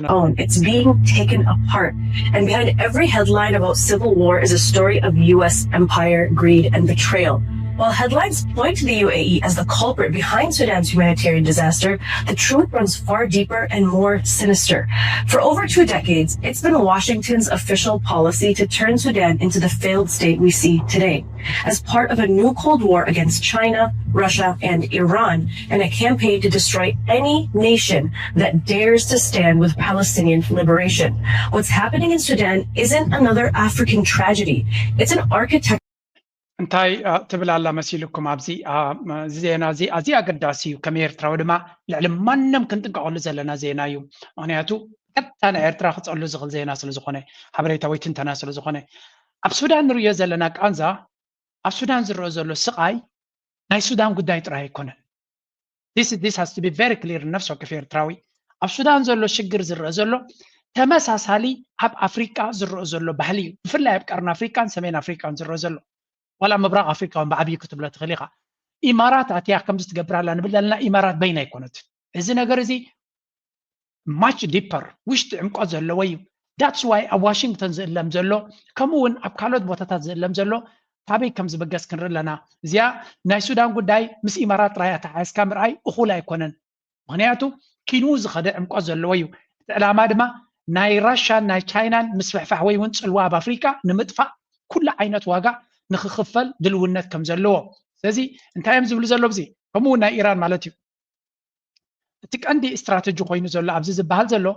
own. It's being taken apart. And behind every headline about civil war is a story of U S empire, greed, and betrayal. While headlines point to the U A E as the culprit behind Sudan's humanitarian disaster, the truth runs far deeper and more sinister. For over two decades, it's been Washington's official policy to turn Sudan into the failed state we see today, as part of a new Cold War against China, Russia, and Iran, and a campaign to destroy any nation that dares to stand with Palestinian liberation. What's happening in Sudan isn't another African tragedy. It's an architect እንታይ ትብል ኣላ መሲልኩም? ኣብዚ እዚ ዜና እዚ ኣዝዩ ኣገዳሲ እዩ። ከም ኤርትራዊ ድማ ልዕሊ ማንም ክንጥንቀቐሉ ዘለና ዜና እዩ። ምክንያቱ ቀጥታ ንኤርትራ ክፀሉ ዝኽእል ዜና ስለዝኾነ፣ ሓበሬታዊ ትንተና ስለዝኾነ፣ ኣብ ሱዳን ንሪኦ ዘለና ቃንዛ፣ ኣብ ሱዳን ዝረአ ዘሎ ስቓይ ናይ ሱዳን ጉዳይ ጥራይ ኣይኮነን። This has to be very clear። ነፍሲ ወከፍ ኤርትራዊ ኣብ ሱዳን ዘሎ ሽግር ዝረአ ዘሎ ተመሳሳሊ ኣብ ኣፍሪቃ ዝረአ ዘሎ ባህሊ እዩ። ብፍላይ ኣብ ቀርኒ ኣፍሪቃን ሰሜን ኣፍሪቃን ዝረአ ዘሎ፣ ዋላ ምብራቕ ኣፍሪቃ እውን ብዓብዪ ክትብሎ ትኽእል ኢኻ። ኢማራት ኣትያ ከምዚ ትገብር ኣላ ንብል ዘለና፣ ኢማራት በይና ኣይኮነትን። እዚ ነገር እዚ much deeper፣ ውሽጢ ዕምቆት ዘለዎ እዩ። That's why ኣብ ዋሽንግተን ዝእለም ዘሎ፣ ከምኡ እውን ኣብ ካልኦት ቦታታት ዝእለም ዘሎ ካበይ ከም ዝብገስ ክንርኢ ኣለና። እዚኣ ናይ ሱዳን ጉዳይ ምስ ኢማራት ጥራይ ኣተሓሒዝካ ምርኣይ እኹል ኣይኮነን። ምክንያቱ ኪንኡ ዝኸደ ዕምቆት ዘለዎ እዩ። እቲ ዕላማ ድማ ናይ ራሻን ናይ ቻይናን ምስፍሕፋሕ ወይ እውን ፅልዋ ኣብ ኣፍሪቃ ንምጥፋእ ኩሉ ዓይነት ዋጋ ንክኽፈል ድልውነት ከም ዘለዎ። ስለዚ እንታይ እዮም ዝብሉ ዘለዉ? እዚ ከምኡ እውን ናይ ኢራን ማለት እዩ። እቲ ቀንዲ ስትራተጂ ኮይኑ ዘሎ ኣብዚ ዝበሃል ዘሎ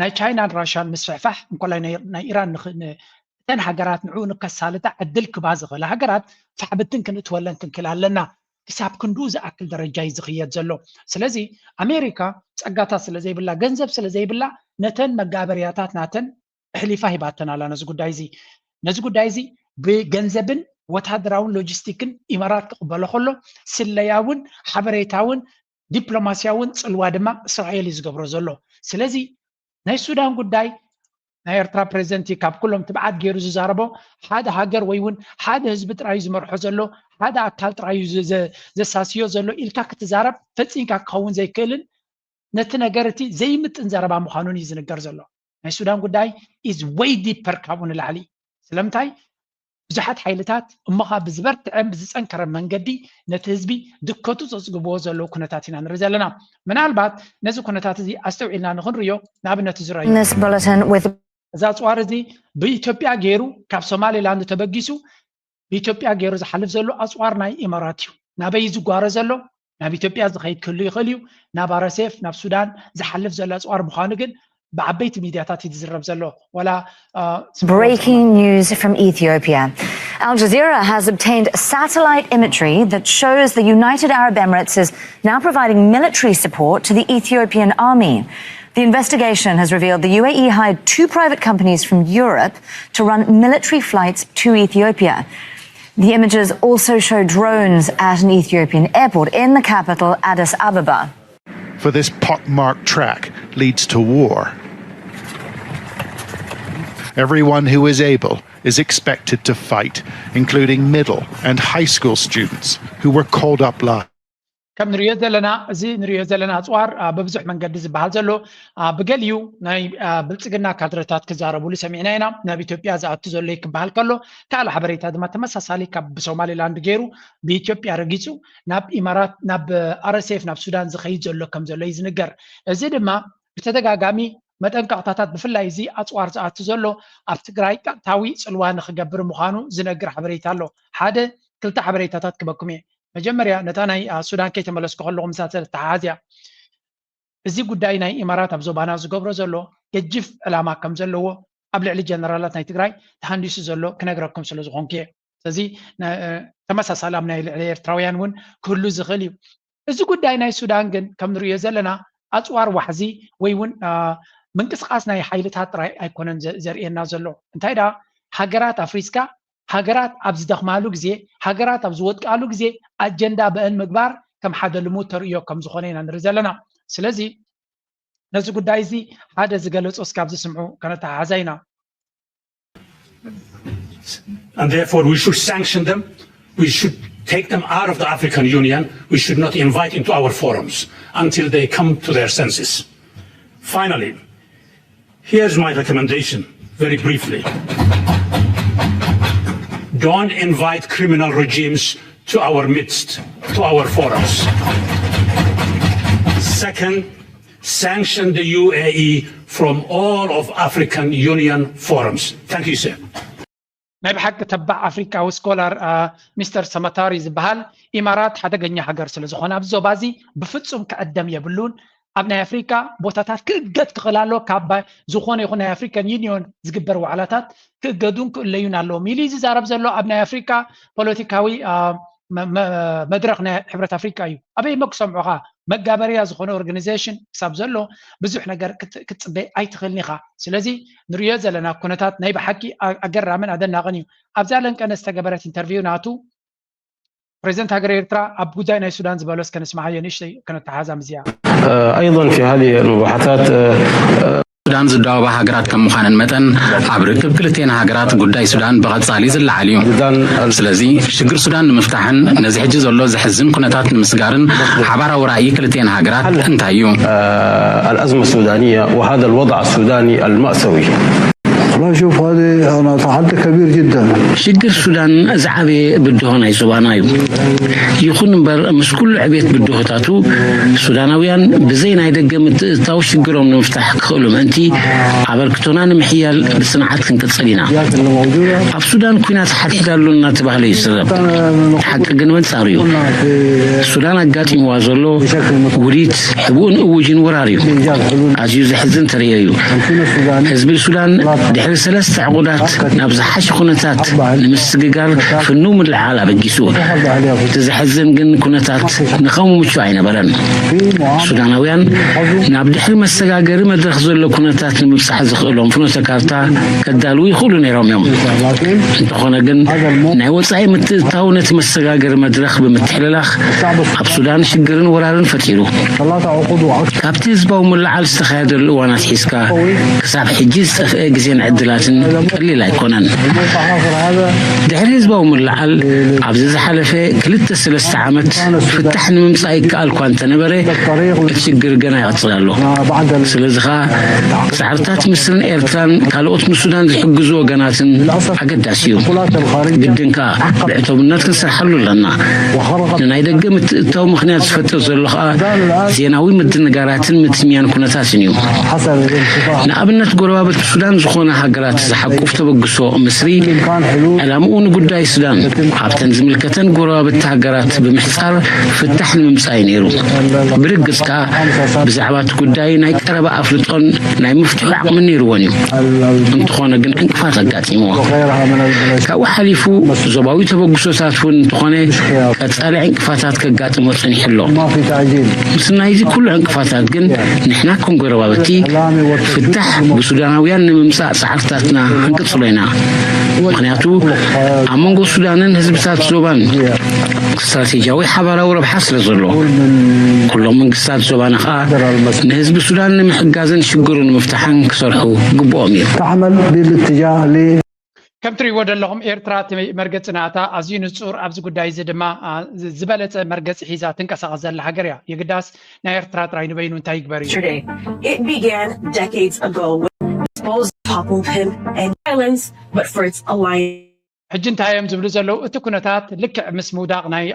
ናይ ቻይናን ራሻን ምስፍሕፋሕ እንኮላይ ናይ ኢራን እተን ሃገራት ንዕኡ ንከሳልጣ ዕድል ክባ ዝኽእላ ሃገራት ፋሕብትን ክንእትወለን ክንክእል ኣለና። ክሳብ ክንድኡ ዝኣክል ደረጃ እዩ ዝኽየድ ዘሎ። ስለዚ ኣሜሪካ ጸጋታት ስለ ዘይብላ፣ ገንዘብ ስለ ዘይብላ፣ ነተን መጋበርያታት ናተን ኣሕሊፋ ሂባተን ኣላ ነዚ ጉዳይ እዚ። ነዚ ጉዳይ እዚ ብገንዘብን ወታደራውን ሎጂስቲክን ኢማራት ክቕበሎ ከሎ፣ ስለያውን ሓበሬታውን ዲፕሎማስያውን ጽልዋ ድማ እስራኤል እዩ ዝገብሮ ዘሎ። ስለዚ ናይ ሱዳን ጉዳይ ናይ ኤርትራ ፕሬዚደንት እዩ ካብ ኩሎም ትብዓት ገይሩ ዝዛረቦ። ሓደ ሃገር ወይ እውን ሓደ ህዝቢ ጥራይ እዩ ዝመርሖ ዘሎ፣ ሓደ ኣካል ጥራይ እዩ ዘሳስዮ ዘሎ ኢልካ ክትዛረብ ፈጺምካ ክኸውን ዘይክእልን ነቲ ነገር እቲ ዘይምጥን ዘረባ ምዃኑን እዩ ዝንገር ዘሎ። ናይ ሱዳን ጉዳይ is way deeper ካብኡ ንላዕሊ። ስለምንታይ ብዙሓት ሓይልታት እሞ ኸኣ ብዝበርትዐን ብዝጸንከረን መንገዲ ነቲ ህዝቢ ድከቱ ዘጽግብዎ ዘለዉ ኩነታት ኢና ንርኢ ዘለና። ምናልባት ነዚ ኩነታት እዚ ኣስተውዒልና ንኽንርእዮ ንኣብነት እዚ ረኣዩ። This bulletin with እዚ ኣጽዋር እዚ ብኢትዮጵያ ገይሩ ካብ ሶማሊላንድ ተበጊሱ ብኢትዮጵያ ገይሩ ዝሓልፍ ዘሎ ኣጽዋር ናይ ኢማራት እዩ። ናበይ እዩ ዝጓረ ዘሎ? ናብ ኢትዮጵያ ዝኸይድ ክህሉ ይኽእል እዩ። ናብ ኣረሴፍ ናብ ሱዳን ዝሓልፍ ዘሎ ኣጽዋር ምዃኑ ግን ብዓበይቲ ሚድያታት እዩ ዝዝረብ ዘሎ። ዋላ Breaking news from Ethiopia. Al Jazeera has obtained satellite imagery that shows the United Arab Emirates is now providing military support to the Ethiopian army. The investigation has revealed the U A E hired two private companies from Europe to run military flights to Ethiopia. The images also show drones at an Ethiopian airport in the capital, Addis Ababa. For this pockmarked track leads to war. Everyone who is able is expected to fight, including middle and high school students who were called up last. ከም ንሪኦ ዘለና እዚ ንሪኦ ዘለና ኣፅዋር በብዙሕ መንገዲ ዝበሃል ዘሎ ብገሊኡ ናይ ብልፅግና ካድረታት ክዛረብሉ ሰሚዕና ኢና። ናብ ኢትዮጵያ ዝኣቱ ዘሎ ክበሃል ከሎ ካልእ ሓበሬታ ድማ ተመሳሳሊ ካብ ብሶማሌላንድ ገይሩ ብኢትዮጵያ ረጊፁ ናብ ኢማራት ናብ ኣረሴፍ ናብ ሱዳን ዝኸይድ ዘሎ ከም ዘሎ እዩ ዝንገር። እዚ ድማ ብተደጋጋሚ መጠንቀቕታታት ብፍላይ እዚ ኣፅዋር ዝኣቱ ዘሎ ኣብ ትግራይ ቀጥታዊ ፅልዋ ንክገብር ምዃኑ ዝነግር ሓበሬታ ኣሎ። ሓደ ክልተ ሓበሬታታት ክበኩም እየ። መጀመርያ ነታ ናይ ሱዳን ከይተመለስኩ ከለኹ ምሳተ ተሓሓዝያ። እዚ ጉዳይ ናይ ኢማራት ኣብ ዞባና ዝገብሮ ዘሎ ገጅፍ ዕላማ ከም ዘለዎ ኣብ ልዕሊ ጀነራላት ናይ ትግራይ ተሃንዲሱ ዘሎ ክነግረኩም ስለ ዝኾንኩ እየ። ስለዚ ተመሳሳሊ ኣብ ናይ ልዕሊ ኤርትራውያን እውን ክህሉ ዝኽእል እዩ። እዚ ጉዳይ ናይ ሱዳን ግን ከም ንሪኦ ዘለና ኣፅዋር ዋሕዚ ወይ እውን ምንቅስቃስ ናይ ሓይልታት ጥራይ ኣይኮነን ዘርእየና ዘሎ። እንታይ ደኣ ሃገራት ኣፍሪስካ ሃገራት ኣብ ዝደኽማሉ ግዜ፣ ሃገራት ኣብ ዝወድቃሉ ግዜ ኣጀንዳ በአን ምግባር ከም ሓደ ልሙድ ተርእዮ ከም ዝኾነ ኢና ንርኢ ዘለና። ስለዚ ነዚ ጉዳይ እዚ ሓደ ዝገለጾ እስካብ ዝስምዑ ከነተሓሓዛ ኢና። And therefore we should sanction them. We should take them out of the African Union. We should not invite into our forums until they come to their senses. Finally, Here's my recommendation, very briefly. Don't invite criminal regimes to our midst, to our forums. Second, sanction the U A E from all of African Union forums. Thank you, sir. ናይ ብሓቂ ተባዕ ኣፍሪካዊ ስኮላር ሚስተር ሰማታሪ ዝበሃል ኢማራት ሓደገኛ ሃገር ስለ ዝኾነ ኣብዚ ዞባ እዚ ብፍጹም ክዕደም የብሉን። ኣብ ናይ ኣፍሪካ ቦታታት ክእገድ ክኽእል ኣሎ። ካብ ዝኾነ ይኹን ናይ ኣፍሪካን ዩኒዮን ዝግበር ዋዕላታት ክእገዱን ክእለዩን ኣለዎም ኢሉ እዩ ዝዛረብ ዘሎ። ኣብ ናይ ኣፍሪካ ፖለቲካዊ መድረኽ ናይ ሕብረት ኣፍሪካ እዩ። ኣበይ መክሰምዑኻ መጋበርያ ዝኾነ ኦርጋኒዜሽን ክሳብ ዘሎ ብዙሕ ነገር ክትፅበይ ኣይትኽእልን ኢኻ። ስለዚ ንሪኦ ዘለና ኩነታት ናይ ብሓቂ ኣገራምን ኣደናቕን እዩ። ኣብዛ ለንቀነ ዝተገበረት ኢንተርቪው ናቱ ፕሬዚደንት ሃገር ኤርትራ ኣብ ጉዳይ ናይ ሱዳን ዝበሎ እስከ ንስማዓዮ ንእሽተይ ከነተሓዛ ምዝያ أيضا في هذه المباحثات ሱዳን ዝዳወባ ሃገራት ከም ምዃነን መጠን ኣብ ርክብ ክልቴን ሃገራት ጉዳይ ሱዳን ብቐጻሊ ዝለዓል እዩ። ስለዚ ሽግር ሱዳን ንምፍታሕን ነዚ ሕጂ ዘሎ ዘሕዝን ኩነታት ንምስጋርን ሓባራዊ ራእይ ክልቴን ሃገራት እንታይ እዩ? الأزمة السودانية وهذا الوضع السوداني المأساوي والله شوف هذه أنا تحدي كبير جدا ሽግር ሱዳን ዝዓበየ ብድሆ ናይ ዞባና እዩ። ይኹን እምበር ምስ ኩሉ ዕቤት ብድሆታቱ ሱዳናውያን ብዘይ ናይ ደገ ምትእትታው ሽግሮም ንምፍታሕ ክኽእሉ ምእንቲ ኣበርክቶና ንምሕያል ብፅንዓት ክንቅፅል ኢና። ኣብ ሱዳን ኲናት ሓድሕድ ኣሎ እናተባህለ ይዝረብ። ሓቂ ግን በንጻሩ እዩ። ሱዳን ኣጋጢምዋ ዘሎ ውዲት ሕቡእን እውጅን ወራር እዩ። ኣዝዩ ዘሕዝን ተርእዮ እዩ። ህዝቢ ሱዳን ድሕሪ ሰለስተ ዕቑዳት ናብ ዝሓሸ ኩነታት ንምስግጋር ፍኑው ምልዕዓል ኣበጊሱ። እቲ ዘሕዝን ግን ኩነታት ንኸምኡ ምቹእ ኣይነበረን። ሱዳናውያን ናብ ድሕሪ መሰጋገሪ መድረኽ ዘሎ ኩነታት ንምብጻሕ ዝኽእሎም ፍኖተ ካርታ ከዳልዉ ይኽእሉ ነይሮም እዮም። እንተኾነ ግን ናይ ወጻኢ ምትእትታው ነቲ መሰጋገሪ መድረኽ ብምትሕልላኽ ኣብ ሱዳን ሽግርን ወራርን ፈጢሩ። ካብቲ ህዝባዊ ምልዓል ዝተኻየደሉ እዋን ኣትሒዝካ ክሳብ ሕጂ ዝጠፍአ ግዜን ዕድላትን ቀሊል ኣይኮነን። ድሕሪ ህዝባዊ ምልዓል ኣብዚ ዝሓለፈ ክልተ ሰለስተ ዓመት ፍታሕ ንምምጻእ ይከኣል እኳ እንተነበረ እቲ ሽግር ገና ይቕጽል ኣሎ። ስለዚ ኸኣ ጻዕርታት ምስርን ኤርትራን ካልኦት ንሱዳን ዝሕግዙ ወገናትን ኣገዳሲ እዩ። ግድን ከኣ ብዕቱብነት ክንሰርሓሉ ኣለና። ንናይ ደገ ምትእትታው ምኽንያት ዝፈጥር ዘሎ ኸኣ ዜናዊ ምድንጋራትን ምትምያን ኩነታትን እዩ። ንኣብነት ጎረባብቲ ሱዳን ዝኾና ሃገራት ዝሓቁፍ ተበግሶ ምስሪ ዕላምኡ ንጉዳይ ሱዳን ኣብተን ዝምልከተን ጎረባብቲ ሃገራት ብምሕጻር ፍታሕ ንምምጻእ እዩ ነይሩ። ብርግጽ ከኣ ብዛዕባ እቲ ጉዳይ ናይ ቀረባ ኣፍልጦን ናይ ምፍትሑ ዓቕምን ነይርዎን እዩ። እንተኾነ ግን ዕንቅፋት ኣጋጢምዎ። ካብኡ ሓሊፉ ዞባዊ ተበግሶታት እውን እንተኾነ ቀጻሊ ዕንቅፋታት ከጋጥሞ ጸኒሑ ኣሎ። ምስ ናይዚ ኩሉ ዕንቅፋታት ግን ንሕና ከም ጎረባብቲ ፍታሕ ብሱዳናውያን ንምምጻእ ጻዕርታትና ክንቅጽሎ ኢና። ምኽንያቱ ኣብ መንጎ ሱዳንን ህዝብታት ዞባን ስትራቴጂያዊ ሓባራዊ ረብሓ ስለ ዘሎ ኩሎም መንግስታት ዞባና ኸኣ ንህዝቢ ሱዳን ንምሕጋዝን ሽግሩ ንምፍታሕን ክሰርሑ ግብኦም እዩ። تعمل بالاتجاه ل ከም ትሪእዎ ዘለኹም ኤርትራ እቲ መርገፂ ናታ ኣዝዩ ንፁር ኣብዚ ጉዳይ እዚ ድማ ዝበለፀ መርገፂ ሒዛ ትንቀሳቐስ ዘላ ሃገር እያ። የግዳስ ናይ ኤርትራ ጥራይ ንበይኑ እንታይ ይግበር እዩ? It began decades ago when Bose toppled him and violence, but for its alliance. ሕጂ እንታይ እዮም ዝብሉ ዘለዉ? እቲ ኩነታት ልክዕ ምስ ምውዳቕ ናይ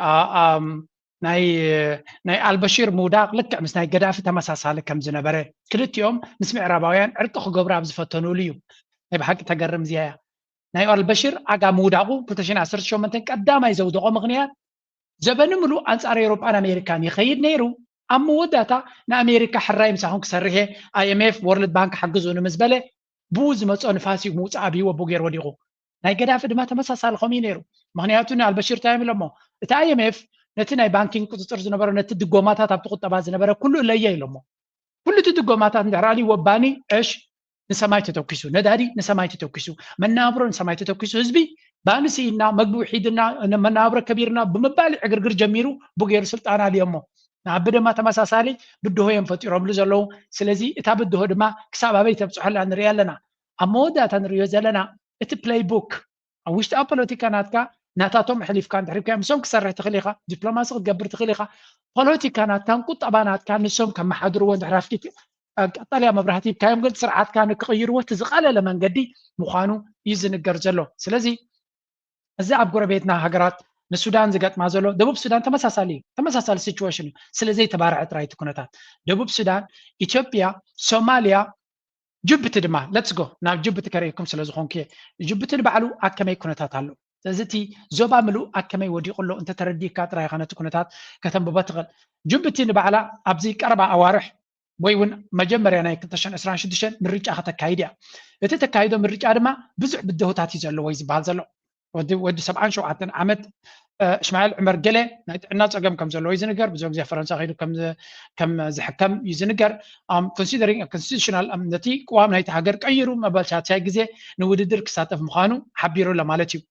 ናይ ናይ ኣልበሺር ምውዳቕ ልክዕ ምስ ናይ ገዳፊ ተመሳሳሊ ከም ዝነበረ ክልቲኦም ምስ ምዕራባውያን ዕርቂ ክገብሩ ኣብ ዝፈተኑሉ እዩ። ናይ ብሓቂ ተገርም እዚኣ እያ። ናይ ኣልበሽር ኣጋ ምውዳቑ ክልተ ሽሕን ዓሰርተ ሸሞንተን ቀዳማይ ዘውደቖ ምኽንያት ዘበኑ ምሉእ ኣንጻር ኤውሮጳን ኣሜሪካን ይኸይድ ነይሩ። ኣብ መወዳእታ ንኣሜሪካ ሕራይ ምሳኹም ክሰርሕ እየ፣ ኣይኤምኤፍ፣ ወርልድ ባንክ ሓግዙኒ ምስ በለ ብኡ ዝመጾ ንፋስ እዩ ምውጻእ ኣብይዎ ብኡ ገይሩ ወዲቑ። ናይ ገዳፊ ድማ ተመሳሳሊ ከምኡ እዩ ነይሩ። ምኽንያቱ ንኣልበሽር እንታይ እዮም ኢሎሞ? እቲ ኣይኤምኤፍ ነቲ ናይ ባንኪንግ ቁጽጽር ዝነበሮ ነቲ ድጎማታት ኣብቲ ቁጠባ ዝነበረ ኩሉ እለየ ኢሎሞ። ኩሉ እቲ ድጎማታት እንድሕር ኣልይዎ ባኒ ዕሽ ንሰማይ ተተኪሱ፣ ነዳዲ ንሰማይ ተተኪሱ፣ መናብሮ ንሰማይ ተተኪሱ፣ ህዝቢ ባኒ ስኢንና፣ መግቢ ውሒድና፣ መናብሮ ከቢርና ብምባል ዕግርግር ጀሚሩ ብገይሩ ስልጣን ኣልዮሞ። ንኣቢ ድማ ተመሳሳሊ ብድሆ እዮም ፈጢሮምሉ ዘለዉ። ስለዚ እታ ብድሆ ድማ ክሳብ ኣበይ ተብፅሖ ኣላ ንሪኣ ኣለና። ኣብ መወዳእታ ንሪኦ ዘለና እቲ ፕለይ ቡክ ኣብ ውሽጢ ኣብ ፖለቲካ ናትካ ናታቶም ኣሕሊፍካ እንድሕር ካ ምሶም ክሰርሕ ትኽእል ኢኻ፣ ዲፕሎማሲ ክትገብር ትኽእል ኢኻ። ፖለቲካ ናትካን ቁጠባ ናትካን ንሶም ከመሓድርዎ እንድሕር ኣፍኪት ቀጠልያ መብራህቲ ሂብካዮም ግን ስርዓትካ ንክቕይርዎ እቲ ዝቐለለ መንገዲ ምዃኑ እዩ ዝንገር ዘሎ። ስለዚ እዚ ኣብ ጎረቤትና ሃገራት ንሱዳን ዝገጥማ ዘሎ፣ ደቡብ ሱዳን ተመሳሳሊ እዩ፣ ተመሳሳሊ ሲቹዌሽን እዩ። ስለ ዘይተባርዐ ጥራይ እቲ ኩነታት ደቡብ ሱዳን፣ ኢትዮጵያ፣ ሶማልያ፣ ጅቡቲ ድማ፣ ለትስ ጎ ናብ ጅቡቲ ከርእየኩም ስለ ዝኾንኩ እየ። ጅቡቲ ንባዕሉ ኣብ ከመይ ኩነታት ኣሎ፣ ስለዚ እቲ ዞባ ምሉእ ኣብ ከመይ ወዲቑ ኣሎ እንተተረዲእካ ጥራይ ኢኻ ነቲ ኩነታት ከተንብቦ ትኽእል። ጅቡቲ ንባዕላ ኣብዚ ቀረባ ኣዋርሕ ወይ እውን መጀመርያ ናይ ክልተ ሽሕን ዕስራን ሽዱሽተን ምርጫ ከተካይድ እያ። እቲ ተካይዶ ምርጫ ድማ ብዙሕ ብድሆታት እዩ ዘለዎ እዩ ዝበሃል ዘሎ። ወዲ ወዲ ሰብዓን ሸውዓተን ዓመት፣ እስማኤል ዕመር ገለ ናይ ጥዕና ፀገም ከም ዘለዎ እዩ ዝንገር። ብዙሕ ግዜ ፈረንሳ ከይዱ ከም ከም ዝሕከም እዩ ዝንገር። Considering constitutional ነቲ ቅዋም ናይቲ ሃገር ቀይሩ መበልሻትሻይ ግዜ ንውድድር ክሳተፍ ምዃኑ ሓቢሩ ኣሎ ማለት እዩ።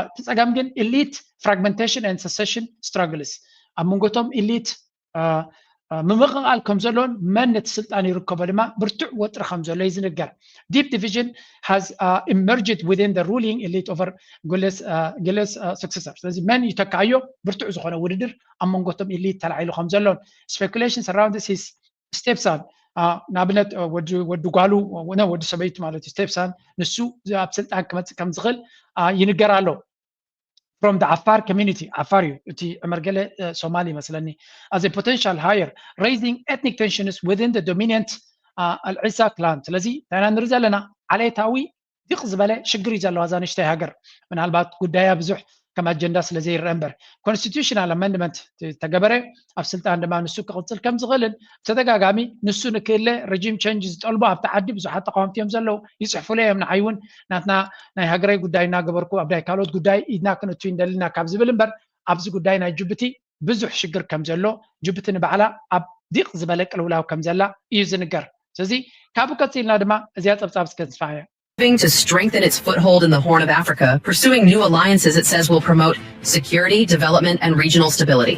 እቲ ፀገም ግን elite fragmentation and succession struggles ኣብ መንጎቶም ኢሊት ምምቕቓል ከም ዘሎን መን ነቲ ስልጣን ይርከቦ ድማ ብርቱዕ ወጥሪ ከም ዘሎ እዩ ዝንገር። Deep division has emerged within the ruling elite over Gule's successor። ስለዚ መን ይተካእዮ ብርቱዕ ዝኾነ ውድድር ኣብ መንጎቶም ኢሊት ተላዒሉ ከም ዘሎን፣ speculation surrounds his stepson፣ ንኣብነት ወዲ ጓሉ፣ ወዲ ሰበይቱ ማለት እዩ፣ stepson፣ ንሱ ኣብ ስልጣን ክመፅእ ከም ዝኽእል ይንገር ኣሎ። From the Afar community፣ ዓፋር እዩ እቲ ዕመር ገለ፣ ሶማል ይመስለኒ፣ as a potential heir, raising ethnic tensions within the dominant Al Isa clan። ስለዚ እንታይ ኢና ንርኢ ዘለና? ዓሌታዊ ዲቕ ዝበለ ሽግር እዩ ዘለዋ እዛ ንእሽተይ ሃገር። ምናልባት ጉዳያ ብዙሕ ከም ኣጀንዳ ስለ ዘይረአ እምበር፣ constitutional amendment ተገበረ፣ ኣብ ስልጣን ድማ ንሱ ክቕፅል ከም ዝኽእልን ብተደጋጋሚ ንሱ ንክእለ regime change ዝጠልቡ ኣብቲ ዓዲ ብዙሓት ተቃወምቲ እዮም ዘለዉ፣ ይፅሕፉለ እዮም። ንዓይ እውን ናትና ናይ ሃገራዊ ጉዳይ እናገበርኩ ኣብ ናይ ካልኦት ጉዳይ ኢድና ክንእቱ እንደልና ካብ ዝብል እምበር፣ ኣብዚ ጉዳይ ናይ ጅቡቲ ብዙሕ ሽግር ከም ዘሎ፣ ጅቡቲ ንባዕላ ኣብ ዲቕ ዝበለ ቅልውላው ከም ዘላ እዩ ዝንገር። ስለዚ ካብኡ ቀፂልና ድማ እዚኣ ፀብፃብ እስከ ንስማዕ እያ። To strengthen its foothold in the Horn of Africa, pursuing new alliances it says will promote security, development, and regional stability.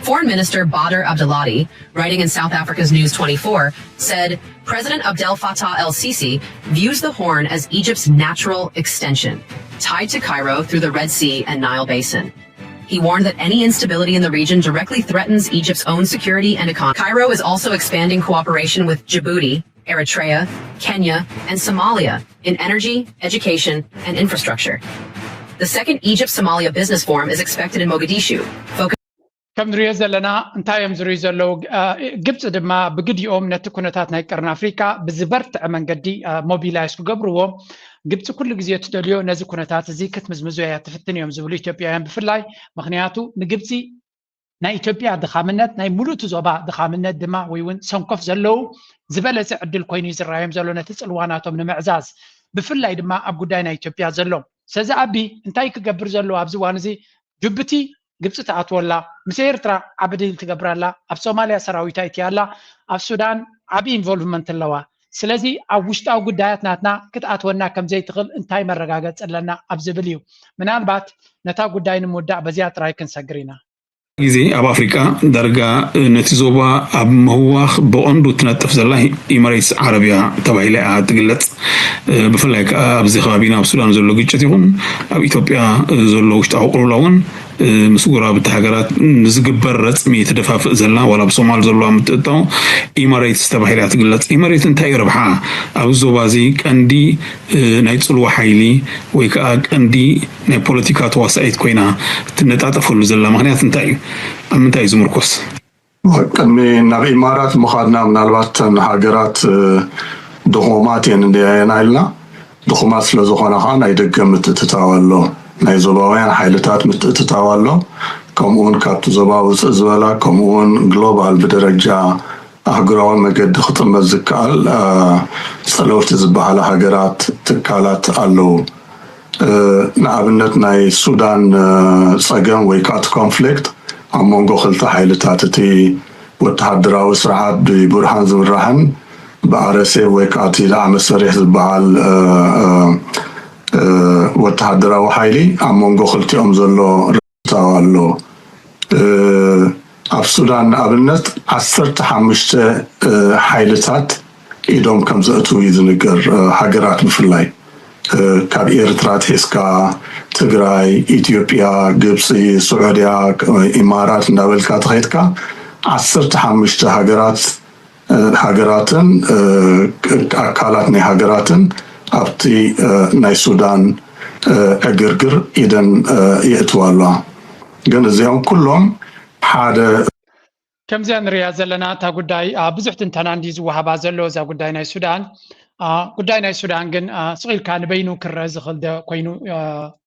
Foreign Minister Badr Abdulati, writing in South Africa's News twenty-four, said President Abdel Fattah el Sisi views the Horn as Egypt's natural extension, tied to Cairo through the Red Sea and Nile Basin. He warned that any instability in the region directly threatens Egypt's own security and economy. Cairo is also expanding cooperation with Djibouti, Eritrea, Kenya, and Somalia in energy, education, and infrastructure. The second Egypt Somalia Business Forum is expected in Mogadishu, focused ከም ንሪኦ ዘለና እንታይ እዮም ዝሪኡ ዘለዉ? ግብፂ ድማ ብግዲኦም ነቲ ኩነታት ናይ ቀርኒ ኣፍሪካ ብዝበርትዐ መንገዲ ሞቢላይዝ ክገብርዎ፣ ግብፂ ኩሉ ግዜ ትደልዮ ነዚ ኩነታት እዚ ክትምዝምዞ እያ ትፍትን እዮም ዝብሉ ኢትዮጵያውያን ብፍላይ። ምክንያቱ ንግብፂ ናይ ኢትዮጵያ ድኻምነት ናይ ሙሉእ እቲ ዞባ ድኻምነት ድማ ወይ እውን ሰንኮፍ ዘለዉ ዝበለፀ ዕድል ኮይኑ እዩ ዝረኣዮም ዘሎ ነቲ ፅልዋ ናቶም ንምዕዛዝ፣ ብፍላይ ድማ ኣብ ጉዳይ ናይ ኢትዮጵያ ዘሎ። ስለዚ ኣቢ እንታይ ክገብር ዘለዎ ኣብዚ እዋን እዚ? ጅቡቲ ግብፂ ትኣትወላ፣ ምስ ኤርትራ ዓቢ ዲል ትገብር ኣላ፣ ኣብ ሶማልያ ሰራዊታ ይእትያ ኣላ፣ ኣብ ሱዳን ዓቢ ኢንቮልቭመንት ኣለዋ። ስለዚ ኣብ ውሽጣዊ ጉዳያት ናትና ክትኣትወና ከም ዘይትኽእል እንታይ መረጋገፂ ኣለና ኣብ ዝብል እዩ። ምናልባት ነታ ጉዳይ ንምውዳእ በዚኣ ጥራይ ክንሰግር ኢና። ግዜ ኣብ ኣፍሪቃ ዳርጋ ነቲ ዞባ ኣብ ምህዋኽ ብቐንዱ እትነጥፍ ዘላ ኢመሬትስ ዓረብያ ተባሂላ እያ ትግለጽ። ብፍላይ ከኣ ኣብዚ ከባቢና ኣብ ሱዳን ዘሎ ግጭት ይኹን ኣብ ኢትዮጵያ ዘሎ ውሽጣዊ ቅልውላውን ምስ ጎረባብቲ ሃገራት ንዝግበር ረጽሚ ትደፋፍእ ዘላ ዋላ ኣብ ሶማል ዘለዋ ምትእትታው ኢመሬትስ ተባሂላ እያ ትግለጽ። ኢመሬት እንታይ እዩ ረብሓ? ኣብዚ ዞባ እዚ ቀንዲ ናይ ጽልዋ ሓይሊ ወይ ከኣ ቀንዲ ናይ ፖለቲካ ተዋሳኢት ኮይና ትነጣጠፈሉ ዘላ ምኽንያት እንታይ እዩ? ኣብ ምንታይ እዩ ዝምርኮስ? ቅድሚ ናብ ኢማራት ምኻድና ምናልባት እተን ሃገራት ድኹማት እየን እንድየና ኢልና፣ ድኹማት ስለ ዝኾና ከዓ ናይ ደገ ምትእትታው ኣሎ፣ ናይ ዞባውያን ሓይልታት ምትእትታው ኣሎ። ከምኡውን ካብቲ ዞባ ውፅእ ዝበላ ከምኡውን ግሎባል ብደረጃ ኣህጉራዊ መገዲ ክጥመት ዝከኣል ፀለውቲ ዝበሃላ ሃገራት ትካላት ኣለዉ። ንኣብነት ናይ ሱዳን ፀገም ወይ ከዓ እቲ ኮንፍሊክት ኣብ መንጎ ክልተ ሓይልታት እቲ ወተሃደራዊ ስርዓት ብቡርሃን ዝምራሕን ብኣረሴ ወይ ከዓ እቲ ዳዕመ ሰሪሕ ዝበሃል ወተሃደራዊ ሓይሊ ኣብ መንጎ ክልቲኦም ዘሎ ርትዓው ኣሎ። ኣብ ሱዳን ንኣብነት ዓሰርተ ሓሙሽተ ሓይልታት ኢዶም ከም ዘእትዉ እዩ ዝንገር። ሃገራት ብፍላይ ካብ ኤርትራ ኣትሒዝካ ትግራይ፣ ኢትዮጵያ፣ ግብፂ፣ ስዑድያ፣ ኢማራት እንዳበልካ ተኸይድካ ዓሰርተ ሓሙሽተ ሃገራት ሃገራትን ኣካላት ናይ ሃገራትን ኣብቲ ናይ ሱዳን ዕግርግር ኢደን የእትዋ ኣለዋ። ግን እዚኦም ኩሎም ሓደ ከምዚኣ ንሪኣ ዘለና እታ ጉዳይ ብዙሕ ትንተና እንዲ ዝወሃባ ዘሎ እዛ ጉዳይ ናይ ሱዳን። ጉዳይ ናይ ሱዳን ግን ስቂልካ ንበይኑ ክረአ ዝኽእል ዶ ኮይኑ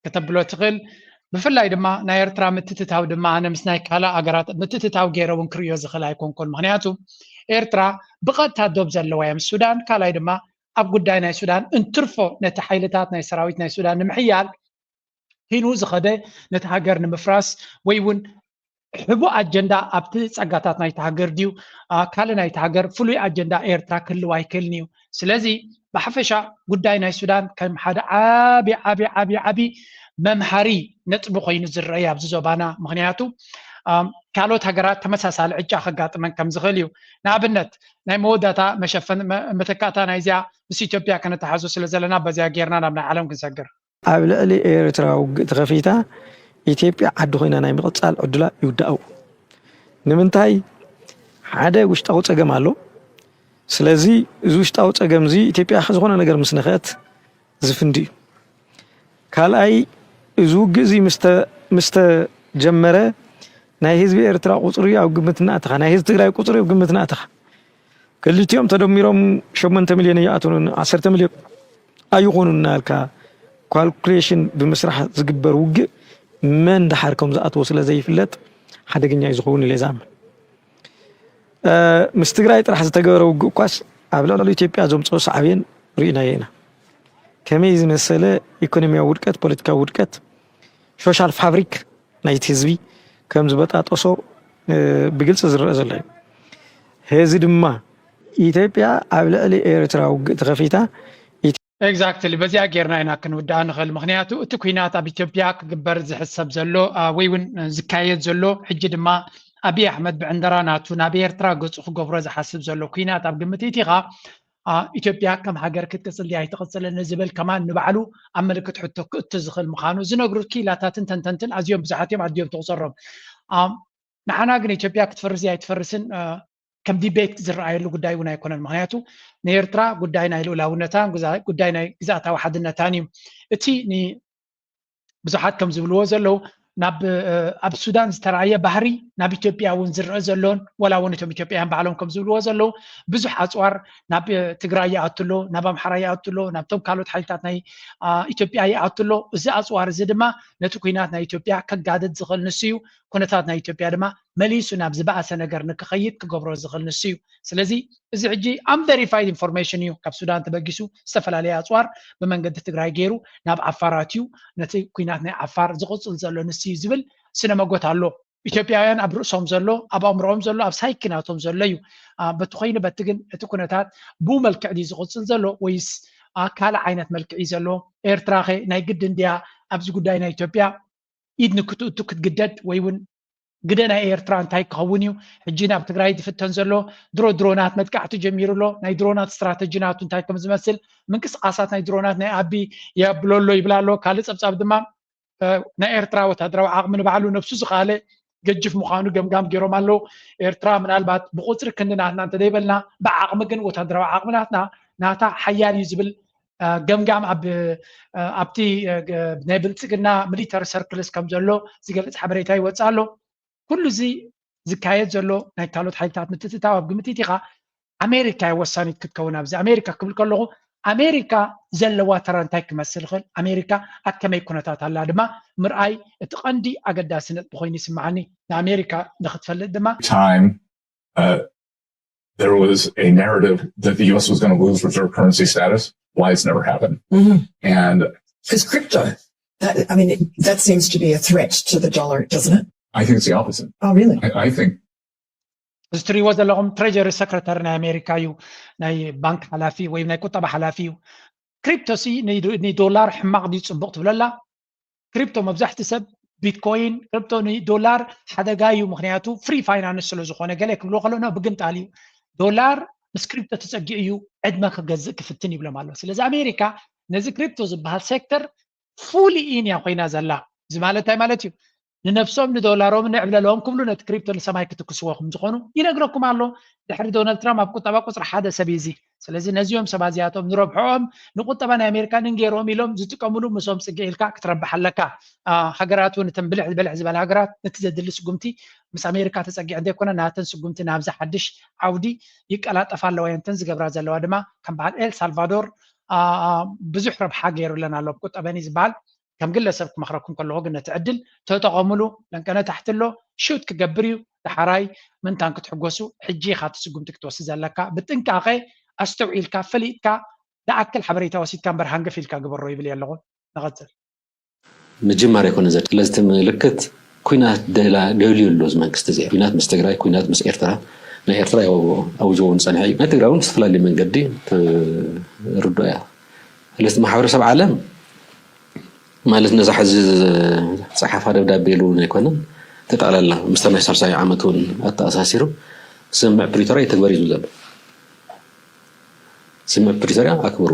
ከተብሎ ትኽእል። ብፍላይ ድማ ናይ ኤርትራ ምትትታው ድማ ኣነ ምስ ናይ ካልእ ኣገራት ምትትታው ገይረ እውን ክርእዮ ዝኽእል ኣይኮንኩን። ምክንያቱ ኤርትራ ብቐጥታ ዶብ ዘለዋ እያ ምስ ሱዳን። ካልኣይ ድማ ኣብ ጉዳይ ናይ ሱዳን እንትርፎ ነቲ ሓይልታት ናይ ሰራዊት ናይ ሱዳን ንምሕያል ሂኑ ዝኸደ ነቲ ሃገር ንምፍራስ ወይ እውን ሕቡእ ኣጀንዳ ኣብቲ ጸጋታት ናይቲ ሃገር ድዩ ካልእ ናይቲ ሃገር ፍሉይ ኣጀንዳ ኤርትራ ክህልው ኣይክእልን እዩ። ስለዚ ብሓፈሻ ጉዳይ ናይ ሱዳን ከም ሓደ ዓቢ ዓቢ ዓቢ ዓቢ መምሃሪ ነጥቢ ኮይኑ ዝረአ ኣብዚ ዞባና። ምክንያቱ ካልኦት ሃገራት ተመሳሳሊ ዕጫ ከጋጥመን ከም ዝኽእል እዩ። ንኣብነት ናይ መወዳእታ መሸፈን መተካእታ ናይዚኣ ምስ ኢትዮጵያ ከነተሓዞ ስለ ዘለና በዚኣ ጌርና ናብ ናይ ዓለም ክንሰግር። ኣብ ልዕሊ ኤርትራ ውግእ ተኸፊታ ኢትዮጵያ ዓዲ ኮይና ናይ ምቕጻል ዕድላ ይውዳእ። ንምንታይ? ሓደ ውሽጣዊ ጸገም ኣሎ። ስለዚ እዚ ውሽጣዊ ጸገም እዚ ኢትዮጵያ ዝኾነ ነገር ምስ ነኸት ዝፍንዲ እዩ። ካልኣይ እዚ ውግእ እዚ ምስተጀመረ ናይ ህዝቢ ኤርትራ ቁፅሪ ኣብ ግምት እናእተኻ፣ ናይ ህዝቢ ትግራይ ቁፅሪ ኣብ ግምት እናእተኻ ክልቲኦም ተደሚሮም ሸሞንተ ሚልዮን ኣይኣትዉን፣ ዓሰርተ ሚልዮን ኣይኾኑን እናበልካ ካልኩሌሽን ብምስራሕ ዝግበር ውግእ መን ደሓር ከም ዝኣትዎ ስለ ዘይፍለጥ ሓደገኛ እዩ ዝኸውን ኢለ ዝኣምን። ምስ ትግራይ ጥራሕ ዝተገበረ ውግእ እኳስ ኣብ ልዕሊ ኢትዮጵያ ዘምፅኦ ሳዕቤን ርኢናዮ ኢና። ከመይ ዝመሰለ ኢኮኖሚያዊ ውድቀት፣ ፖለቲካዊ ውድቀት፣ ሶሻል ፋብሪክ ናይቲ ህዝቢ ከም ዝበጣጠሶ ብግልፂ ዝረአ ዘሎ እዩ። ሕዚ ድማ ኢትዮጵያ ኣብ ልዕሊ ኤርትራ ውግእ ተኸፊታ። ኤግዛክትሊ፣ በዚኣ ጌርና ኢና ክንውድኣ ንኽእል። ምክንያቱ እቲ ኲናት ኣብ ኢትዮጵያ ክግበር ዝሕሰብ ዘሎ ወይ እውን ዝካየድ ዘሎ፣ ሕጂ ድማ ኣብይ ኣሕመድ ብዕንደራ ናቱ ናብ ኤርትራ ገፁ ክገብሮ ዝሓስብ ዘሎ ኲናት ኣብ ግምት ኢቲኻ ኢትዮጵያ ከም ሃገር ክትቅፅል ድያ ኣይትቕፅልን ዝብል ከማን ንባዕሉ ኣብ ምልክት ሕቶ ክእቱ ዝኽእል ምዃኑ ዝነግሩ ክኢላታትን ተንተንትን ኣዝዮም ብዙሓት እዮም፣ ኣድዮም ትቑፀሮም። ንሓና ግን ኢትዮጵያ ክትፈርስ ድያ ኣይትፈርስን ከም ዲቤት ዝረኣየሉ ጉዳይ እውን ኣይኮነን። ምክንያቱ ንኤርትራ ጉዳይ ናይ ልኡላውነታን ጉዳይ ናይ ግዛእታዊ ሓድነታን እዩ። እቲ ብዙሓት ከም ዝብልዎ ዘለዉ ናብ ኣብ ሱዳን ዝተረኣየ ባህሪ ናብ ኢትዮጵያ እውን ዝረአ ዘሎን፣ ወላ እውን እቶም ኢትዮጵያውያን ባዕሎም ከም ዝብልዎ ዘለዉ ብዙሕ ኣፅዋር ናብ ትግራይ ይኣቱ ኣሎ፣ ናብ ኣምሓራ ይኣቱ ኣሎ፣ ናብቶም ካልኦት ሓይልታት ናይ ኢትዮጵያ ይኣቱ ኣሎ። እዚ ኣፅዋር እዚ ድማ ነቲ ኲናት ናይ ኢትዮጵያ ከጋድድ ዝኽእል ንሱ እዩ። ኩነታት ናይ ኢትዮጵያ ድማ መሊሱ ናብ ዝበኣሰ ነገር ንክኸይድ ክገብሮ ዝኽእል ንሱ እዩ። ስለዚ እዚ ሕጂ ኣንቨሪፋይድ ኢንፎርሜሽን እዩ። ካብ ሱዳን ተበጊሱ ዝተፈላለየ ኣፅዋር ብመንገዲ ትግራይ ገይሩ ናብ ዓፋር ኣትዩ ነቲ ኲናት ናይ ዓፋር ዝቕፅል ዘሎ ንሱ እዩ ዝብል ስነ መጎት ኣሎ። ኢትዮጵያውያን ኣብ ርእሶም ዘሎ፣ ኣብ ኣእምሮኦም ዘሎ፣ ኣብ ሳይኪ ናቶም ዘሎ እዩ። በቲ ኮይኑ በቲ ግን እቲ ኩነታት ብኡ መልክዕ ድዩ ዝቕፅል ዘሎ ወይስ ካልእ ዓይነት መልክዕ እዩ ዘሎ? ኤርትራ ኸ ናይ ግድን ድያ ኣብዚ ጉዳይ ናይ ኢትዮጵያ ኢድ ንክትእቱ ክትግደድ ወይ እውን ግደ ናይ ኤርትራ እንታይ ክኸውን እዩ? ሕጂ ናብ ትግራይ ዝፍተን ዘሎ ድሮ ድሮናት መጥቃዕቲ ጀሚሩ ኣሎ። ናይ ድሮናት ስትራተጂ ናቱ እንታይ ከም ዝመስል፣ ምንቅስቃሳት ናይ ድሮናት ናይ ኣቢ የብሎ ኣሎ ይብል ኣሎ። ካልእ ጸብጻብ ድማ ናይ ኤርትራ ወታደራዊ ዓቕሚ ንባዕሉ ነብሱ ዝኸኣለ ገጅፍ ምዃኑ ገምጋም ገይሮም ኣለዉ። ኤርትራ ምናልባት ብቁፅሪ ክንዲ ናትና እንተዘይበልና ብዓቕሚ ግን ወታደራዊ ዓቕሚ ናትና ናታ ሓያል እዩ ዝብል ገምጋም ኣብ ኣብቲ ናይ ብልፅግና ሚሊተሪ ሰርክልስ ከም ዘሎ ዝገልፅ ሓበሬታ ይወፅእ ኣሎ። ኩሉ እዚ ዝካየድ ዘሎ ናይ ካልኦት ሓይልታት ምትእትታው ኣብ ግምት ኢኻ ኣሜሪካ እያ ወሳኒት ክትከውን። ኣብዚ ኣሜሪካ ክብል ከለኹ ኣሜሪካ ዘለዋ ተራ እንታይ ክመስል ይኽእል፣ ኣሜሪካ ኣብ ከመይ ኩነታት ኣላ ድማ ምርኣይ እቲ ቀንዲ ኣገዳሲ ነጥቢ ኮይኑ ይስምዓኒ። ንኣሜሪካ ንክትፈልጥ ድማ time uh, there was a narrative that the U S was going to lose reserve currency status. Why it's never happened. And Because crypto, that, I mean, it, that seems to be a threat to the dollar, doesn't it? I think it's the opposite. Oh, really? I, I think እዚ ትሪእዎ ዘለኹም ትሬጀሪ ሰክረታሪ ናይ ኣሜሪካ እዩ፣ ናይ ባንክ ሓላፊ ወይ ናይ ቁጠባ ሓላፊ እዩ። ክሪፕቶ ሲ ንዶላር ሕማቕ ድዩ ፅቡቕ ትብለላ? ክሪፕቶ መብዛሕቲ ሰብ ቢትኮይን፣ ክሪፕቶ ንዶላር ሓደጋ እዩ፣ ምክንያቱ ፍሪ ፋይናንስ ስለ ዝኾነ። ገለ ክብልዎ ከሎ ብግምጣል እዩ። ዶላር ምስ ክሪፕቶ ተፀጊዑ እዩ ዕድመ ክገዝእ ክፍትን ይብሎም ኣሎ። ስለዚ ኣሜሪካ ነዚ ክሪፕቶ ዝበሃል ሴክተር ፉሊ ኢን እያ ኮይና ዘላ። እዚ ማለት እንታይ ማለት እዩ? ንነብሶም ንዶላሮም ንዕብለሎም ክብሉ ነቲ ክሪፕቶ ንሰማይ ክትክስዎ ከም ዝኾኑ ይነግረኩም ኣሎ። ድሕሪ ዶናልድ ትራምፕ ኣብ ቁጠባ ቁፅሪ ሓደ ሰብ እዩ እዚ። ስለዚ ነዚኦም ሰባት እዚኣቶም ንረብሖኦም ንቁጠባ ናይ ኣሜሪካ ንንገይሮም ኢሎም ዝጥቀምሉ ምስኦም ፅግዕ ኢልካ ክትረብሕ ኣለካ። ሃገራት እውን እተን ብልሕ ብልሕ ዝበላ ሃገራት ነቲ ዘድሊ ስጉምቲ ምስ ኣሜሪካ ተፀጊዐ ዘይኮነ ናተን ስጉምቲ ናብዚ ሓድሽ ዓውዲ ይቀላጠፋ ኣለዋ እየን። እተን ዝገብራ ዘለዋ ድማ ከም በዓል ኤል ሳልቫዶር ብዙሕ ረብሓ ገይሩለን ኣሎ ቁጠበኒ ዝበሃል ከም ግለሰብ ክመኽረኩም ከለኹ ግን ነቲ ዕድል ተጠቐሙሉ። ለንቀነ ታሕቲ ኣሎ፣ ሹት ክገብር እዩ። ዳሕራይ ምንታን ክትሕጎሱ ሕጂ ኢኻ እቲ ስጉምቲ ክትወስድ ዘለካ። ብጥንቃቐ ኣስተውዒልካ ፈሊጥካ ዝኣክል ሓበሬታ ወሲድካ እምበር ሃንገፍ ኢልካ ግበሮ ይብል እየ ኣለኹ። ንቐጽል። ምጅማር ኣይኮነ ዘድ ስለዚ እቲ ምልክት ኩናት ደላ ደልዩ ኣሎ እዚ መንግስቲ እዚ ኩናት ምስ ትግራይ ኩናት ምስ ኤርትራ ናይ ኤርትራ ያው ኣውጅዎ ንፀንሐ እዩ ናይ ትግራይ እውን ዝተፈላለየ መንገዲ ርዶ እያ ስለዚ ማሕበረሰብ ዓለም ማለት ነዛ ሕዚ ፀሓፋ ደብዳቤ ኢሉ እውን ኣይኮነን ተጠቕላላ ምስታ ናይ ሳልሳይ ዓመት እውን ኣተኣሳሲሩ ስምምዕ ፕሪቶርያ ይተግበር እዩ ዘሎ ስምምዕ ፕሪቶርያ ኣክብሩ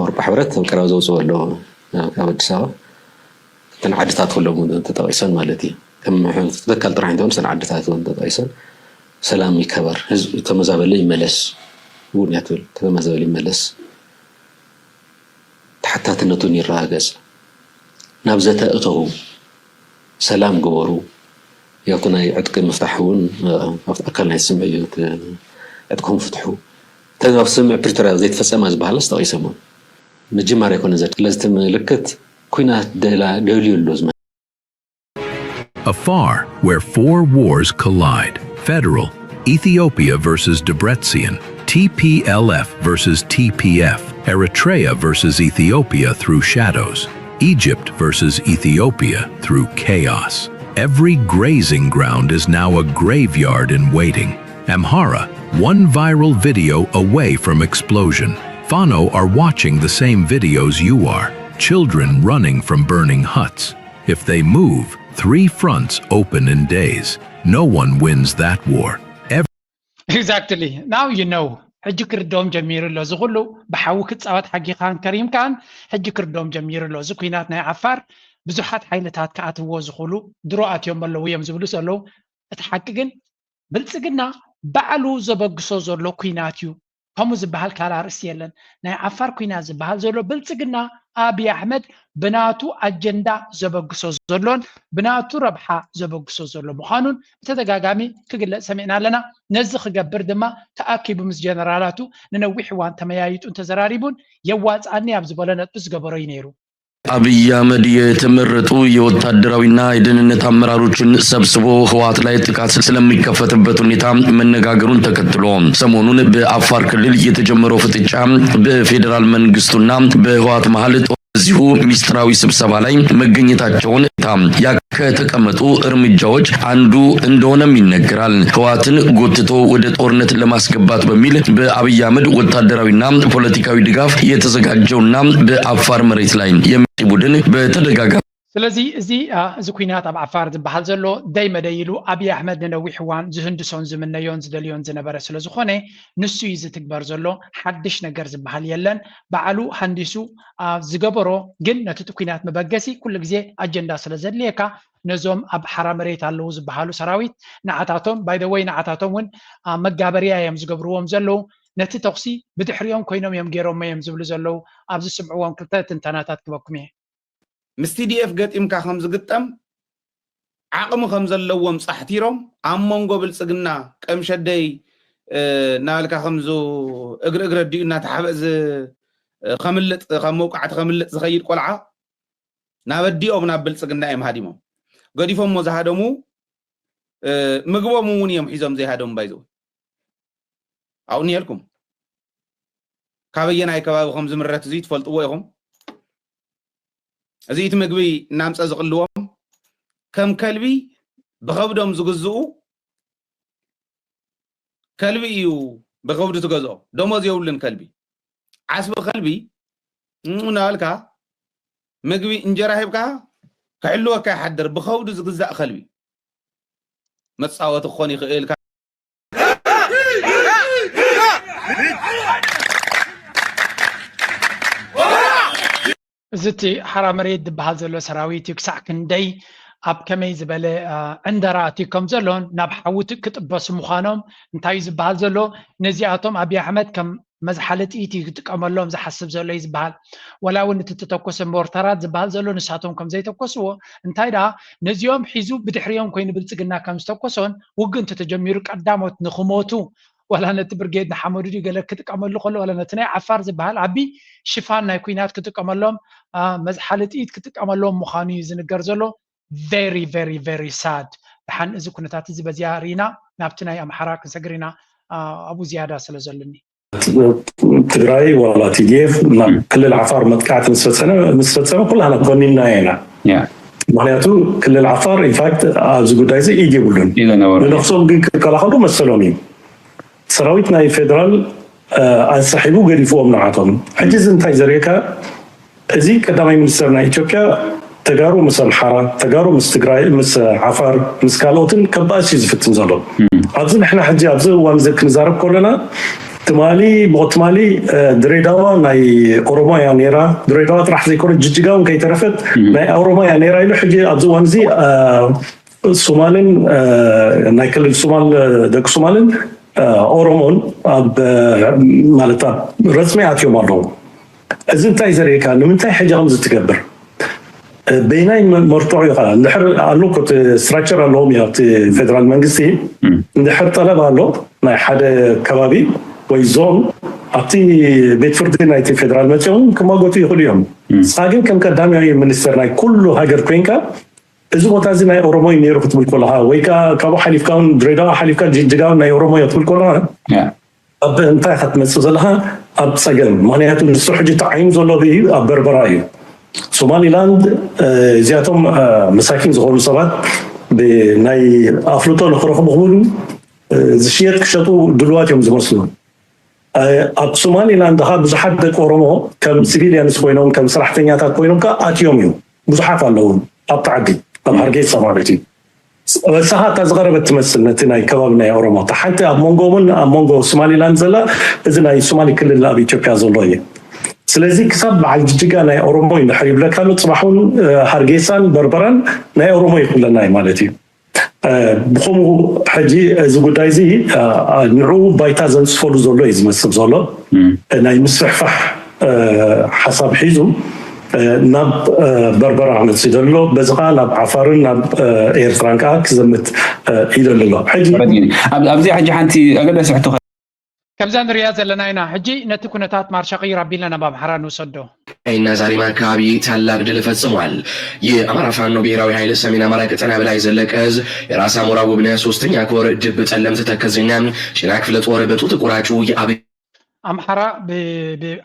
ኣውሮፓ ሕብረት ኣብ ቀረባ ዘውፅኦ ኣሎ ካብ ኣዲስ ኣበባ እተን ዓድታት ኩሎም እውን ተጠቂሰን ማለት እዩ ከም ተካል ጥራሕ እንተሆን እተን ዓድታት እውን ተጠቂሰን ሰላም ይከበር ህዝቢ ተመዛበለ ይመለስ እውን እያ ትብል ተመዛበለ ይመለስ ተሓታትነቱን ይረጋገፅ ናብ ዘተ እተዉ ሰላም ግበሩ ያው እቲ ናይ ዕጥቂ ምፍታሕ እውን ኣብቲ ኣካል ናይ ስምዒ እዩ ዕጥቅኹም ፍትሑ እተን ኣብ ስምዒ ፕሪቶርያ ዘይተፈፀማ ዝበሃላስ ጠቂሰሞ ምጅማር ኣይኮነ ዘድ ስለዚ እቲ ምልክት ኩናት ደላ ደልዩ ኣሎ ዝመ Afar, where four wars collide federal, Ethiopia versus Debrecen, T P L F versus T P F, Eritrea versus Ethiopia through shadows, Egypt versus Ethiopia through chaos. Every grazing ground is now a graveyard in waiting. Amhara, one viral video away from explosion. Fano are watching the same videos you are. Children running from burning huts. If they move, three fronts open in days. No one wins that war. Every Exactly. Now you know. ሕጂ ክርድኦም ጀሚሩ ኣሎ እዚ ኩሉ ብሓዊ ክፃወት ሓጊኻን ከሪምካን ሕጂ ክርድኦም ጀሚሩ ኣሎ እዚ ኩናት ናይ ዓፋር ብዙሓት ሓይልታት ክኣትዎ ዝኽእሉ ድሮ ኣትዮም ኣለዉ እዮም ዝብሉ ዘለዉ እቲ ሓቂ ግን ብልፅግና ባዕሉ ዘበግሶ ዘሎ ኩናት እዩ ከምኡ ዝበሃል ካልእ ኣርእስቲ የለን ናይ ዓፋር ኩናት ዝበሃል ዘሎ ብልፅግና ኣብይ ኣሕመድ ብናቱ ኣጀንዳ ዘበግሶ ዘሎን ብናቱ ረብሓ ዘበግሶ ዘሎ ምዃኑን ብተደጋጋሚ ክግለፅ ሰሚዕና ኣለና። ነዚ ክገብር ድማ ተኣኪቡ ምስ ጀነራላቱ ንነዊሕ እዋን ተመያይጡን ተዘራሪቡን የዋፅኣኒ ኣብ ዝበሎ ነጥቢ ዝገበሮ እዩ ነይሩ። ኣብይ ኣህመድ የተመረጡ የወታደራዊና የደህንነት አመራሮችን ሰብስቦ ህወሓት ላይ ጥቃት ስለሚከፈትበት ሁኔታ መነጋገሩን ተከትሎ ሰሞኑን በአፋር ክልል የተጀመረው ፍጥጫ በፌዴራል መንግስቱና በህወሓት መሀል በዚሁ ሚስጥራዊ ስብሰባ ላይ መገኘታቸውን ከተቀመጡ እርምጃዎች አንዱ እንደሆነም ይነገራል። ህወሓትን ጎትቶ ወደ ጦርነት ለማስገባት በሚል በአብይ አህመድ ወታደራዊና ፖለቲካዊ ድጋፍ የተዘጋጀውና በአፋር መሬት ላይ የሚገኝ ቡድን በተደጋጋሚ ስለዚ እዚ እዚ ኩናት ኣብ ዓፋር ዝበሃል ዘሎ ደይ መደይ ኢሉ ኣብይ ኣሕመድ ንነዊሕ እዋን ዝህንድሶን ዝምነዮን ዝደልዮን ዝነበረ ስለ ዝኾነ ንሱ እዩ ዝትግበር ዘሎ ሓድሽ ነገር ዝበሃል የለን በዓሉ ሃንዲሱ ዝገበሮ ግን ነቲ ኩናት መበገሲ ኩሉ ግዜ ኣጀንዳ ስለ ዘድልየካ ነዞም ኣብ ሓራ መሬት ኣለዉ ዝበሃሉ ሰራዊት ንዓታቶም by the way ንዓታቶም እውን መጋበርያ እዮም ዝገብርዎም ዘለዉ ነቲ ተኹሲ ብድሕሪኦም ኮይኖም እዮም ገይሮሞ እዮም ዝብሉ ዘለዉ ኣብ ዝስምዕዎም ክልተ ትንተናታት ክበኩም እየ ምስ ቲዲኤፍ ገጢምካ ከም ዝግጠም ዓቕሚ ከም ዘለዎም ፃሕቲሮም ኣብ መንጎ ብልፅግና ቀምሸደይ እናበልካ ከምዙ እግሪ እግሪ ኣዲኡ እናተሓበእ ከምልጥ ካብ መውቃዕቲ ከምልጥ ዝኸይድ ቆልዓ ናብ ኣዲኦም ናብ ብልፅግና እዮም ሃዲሞም ገዲፎሞ ዝሃደሙ ምግቦም እውን እዮም ሒዞም ዘይሃደሙ ባይዘው ኣብኡ እኒሀልኩም ካበየናይ ከባቢ ከም ዝምረት እዚ ትፈልጥዎ ኢኹም እዚ እቲ ምግቢ እናምፀ ዝቕልዎም ከም ከልቢ ብኸብዶም ዝግዝኡ ከልቢ እዩ ብኸብዱ ትገዝኦ ደሞዝ የብሉን ከልቢ ዓስቢ ከልቢ እናበልካ ምግቢ እንጀራ ሂብካ ክሕልወካ ይሓድር ብኸብዱ ዝግዛእ ከልቢ መፃወቲ ክኾን ይኽእል እዚ እቲ ሓራ መሬት ዝበሃል ዘሎ ሰራዊት እዩ። ክሳዕ ክንደይ ኣብ ከመይ ዝበለ ዕንደራ ኣትዩ ከም ዘሎን ናብ ሓዊ ክጥበሱ ምዃኖም እንታይ እዩ ዝበሃል ዘሎ? ነዚኣቶም ኣብይ ኣሕመድ ከም መዝሓሊ ጥይት እዩ ክጥቀመሎም ዝሓስብ ዘሎ እዩ ዝበሃል። ወላ እውን እቲ ዝተተኮሰ ሞርተራት ዝበሃል ዘሎ ንሳቶም ከም ዘይተኮስዎ፣ እንታይ ደኣ ነዚኦም ሒዙ ብድሕሪኦም ኮይኑ ብልፅግና ከም ዝተኮሶን ውግእ እንተተጀሚሩ ቀዳሞት ንክሞቱ ዋላ ነቲ ብርጌድ ንሓመዱ ድዩ ገለ ክጥቀመሉ ከሎ ዋላ ነቲ ናይ ዓፋር ዝበሃል ዓቢ ሽፋን ናይ ኩናት ክጥቀመሎም መዝሓሊ ጥይት ክጥቀመሎም ምዃኑ እዩ ዝንገር ዘሎ። Very very very sad። ደሓን እዚ ኩነታት እዚ በዚኣ ርኢና ናብቲ ናይ ኣምሓራ ክንሰግር ኢና። ኣብኡ ዝያዳ ስለ ዘለኒ ትግራይ ዋላ ቲዲኤፍ ናብ ክልል ዓፋር መጥቃዕቲ ምስ ፈፀመ ኩላና ኮኒንና ኢና። ምክንያቱ ክልል ዓፋር ኢንፋክት ኣብዚ ጉዳይ እዚ ኢድ የብሉን። ንነብሶም ግን ክከላኸሉ መሰሎም እዩ። ሰራዊት ናይ ፌደራል ኣሳሒቡ ገዲፍዎም ንዓቶም። ሕጂ እዚ እንታይ ዘርእየካ? እዚ ቀዳማይ ሚኒስተር ናይ ኢትዮጵያ ተጋሩ ምስ ኣምሓራ፣ ተጋሩ ምስ ትግራይ፣ ምስ ዓፋር፣ ምስ ካልኦትን ከባእስ እዩ ዝፍትን ዘሎ። ኣብዚ ንሕና ሕጂ ኣብዚ እዋን እዚ ክንዛረብ ከለና ትማሊ ብትማሊ ድሬዳዋ ናይ ኦሮሞ እያ ነይራ፣ ድሬዳዋ ጥራሕ ዘይኮነ ጅጅጋ እውን ከይተረፈት ናይ ኦሮሞ እያ ነይራ ኢሉ ሕጂ ኣብዚ እዋን እዚ ሶማልን ናይ ክልል ሶማል ደቂ ሶማልን ኦሮሞን ኣብ ማለት ኣብ ረፅሚ ኣትዮም ኣለዉ። እዚ እንታይ ዘርእየካ? ንምንታይ ሕጂ ከምዚ ትገብር? በይናይ መርትዖ ኢኻ እንድሕር ኣሎ እኮ እቲ ስትራክቸር ኣለዎም እዩ ኣብቲ ፌደራል መንግስቲ እንድሕር ጠለብ ኣሎ ናይ ሓደ ከባቢ ወይ ዞን ኣብቲ ቤት ፍርዲ ናይቲ ፌደራል መፅኦም ክማጎቱ ይኽእሉ እዮም። ንስኻ ግን ከም ቀዳማዊ ሚኒስተር ናይ ኩሉ ሃገር ኮይንካ እዚ ቦታ እዚ ናይ ኦሮሞ እዩ ነይሩ ክትብል ከለኻ ወይ ከዓ ካብኡ ሓሊፍካ እውን ድሬዳዋ ሓሊፍካ ጅጅጋ እውን ናይ ኦሮሞ እዩ ክትብል ከለኻ ኣብ እንታይ ኢኻ ትመፅእ ዘለኻ? ኣብ ፀገም። ምክንያቱ ንሱ ሕጂ ተዓይኑ ዘሎ እዩ ኣብ በርበራ እዩ። ሶማሊላንድ እዚኣቶም መሳኪን ዝኾኑ ሰባት ናይ ኣፍልጦ ንክረኽቡ ክብሉ ዝሽየጥ ክሸጡ ድልዋት እዮም ዝመስሉ። ኣብ ሶማሊላንድ ካ ብዙሓት ደቂ ኦሮሞ ከም ሲቪሊያንስ ኮይኖም ከም ሰራሕተኛታት ኮይኖም ካ ኣትዮም እዩ ብዙሓት ኣለዉ ኣብቲ ዓዲ ኣብ ሃርጌሳ ማለት እዩ። በሳኻ እታ ዝቐረበት ትመስል ነቲ ናይ ከባቢ ናይ ኦሮሞ እታ ሓንቲ ኣብ መንጎምን ኣብ መንጎ ሶማሊላንድ ዘላ እዚ ናይ ሶማሊ ክልል ኣብ ኢትዮጵያ ዘሎ እዩ። ስለዚ ክሳብ በዓል ጅጅጋ ናይ ኦሮሞ እዩ እንድሕር ይብለካ ኣሎ ፅባሕ እውን ሃርጌሳን በርበራን ናይ ኦሮሞ ይክብለና እዩ ማለት እዩ። ብከምኡ ሕጂ እዚ ጉዳይ እዚ ንዕኡ ባይታ ዘንፅፈሉ ዘሎ እዩ ዝመስል ዘሎ ናይ ምስፍሕፋሕ ሓሳብ ሒዙ ናብ በርበራ ክመፅእ ዘሎ በዚ ከዓ ናብ ዓፋርን ናብ ኤርትራን ከዓ ክዘምት ኢደሉ ኣሎ። ሕጂ ኣብዚ ሕጂ ሓንቲ ኣገዳሲ ሕቶ ከምዛ ንሪኣ ዘለና ኢና። ሕጂ ነቲ ኩነታት ማርሻ ቅይር ኣቢልና ናብ ኣምሓራ ንውሰዶ። ናይ ናዛሪም አካባቢ ታላቅ ድል ፈጽሟል። የአማራ ፋኖ ብሔራዊ ኃይል ሰሜን አማራ ቀጠና በላይ ዘለቀ እዝ የራስ አሞራ ውብነህ ሶስተኛ ኮር ድብ ጠለምት ተከዜና ጭና ክፍለ ጦር በጡት ቆራጩ የአብ ኣምሓራ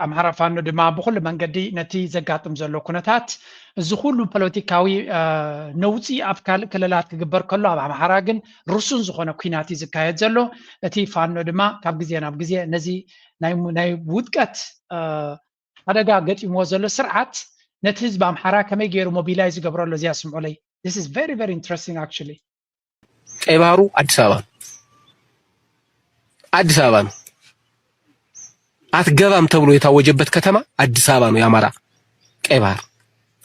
ኣምሓራ ፋኖ ድማ ብኩሉ መንገዲ ነቲ ዘጋጥም ዘሎ ኩነታት እዚ ኩሉ ፖለቲካዊ ነውፂ ኣብ ካልእ ክልላት ክግበር ከሎ ኣብ ኣምሓራ ግን ርሱን ዝኾነ ኩናት እዩ ዝካየድ ዘሎ። እቲ ፋኖ ድማ ካብ ግዜ ናብ ግዜ ነዚ ናይ ውድቀት ሓደጋ ገጢምዎ ዘሎ ስርዓት ነቲ ህዝቢ ኣምሓራ ከመይ ገይሩ ሞቢላይዝ ይገብሮ ኣሎ እዚኣ ስምዑለይ። This is very very interesting actually። ቀይ ባህሩ አዲስ አበባ ነው። አዲስ አበባ ነው። አትገባም ተብሎ የታወጀበት ከተማ አዲስ አበባ ነው። የአማራ ቀይ ባህር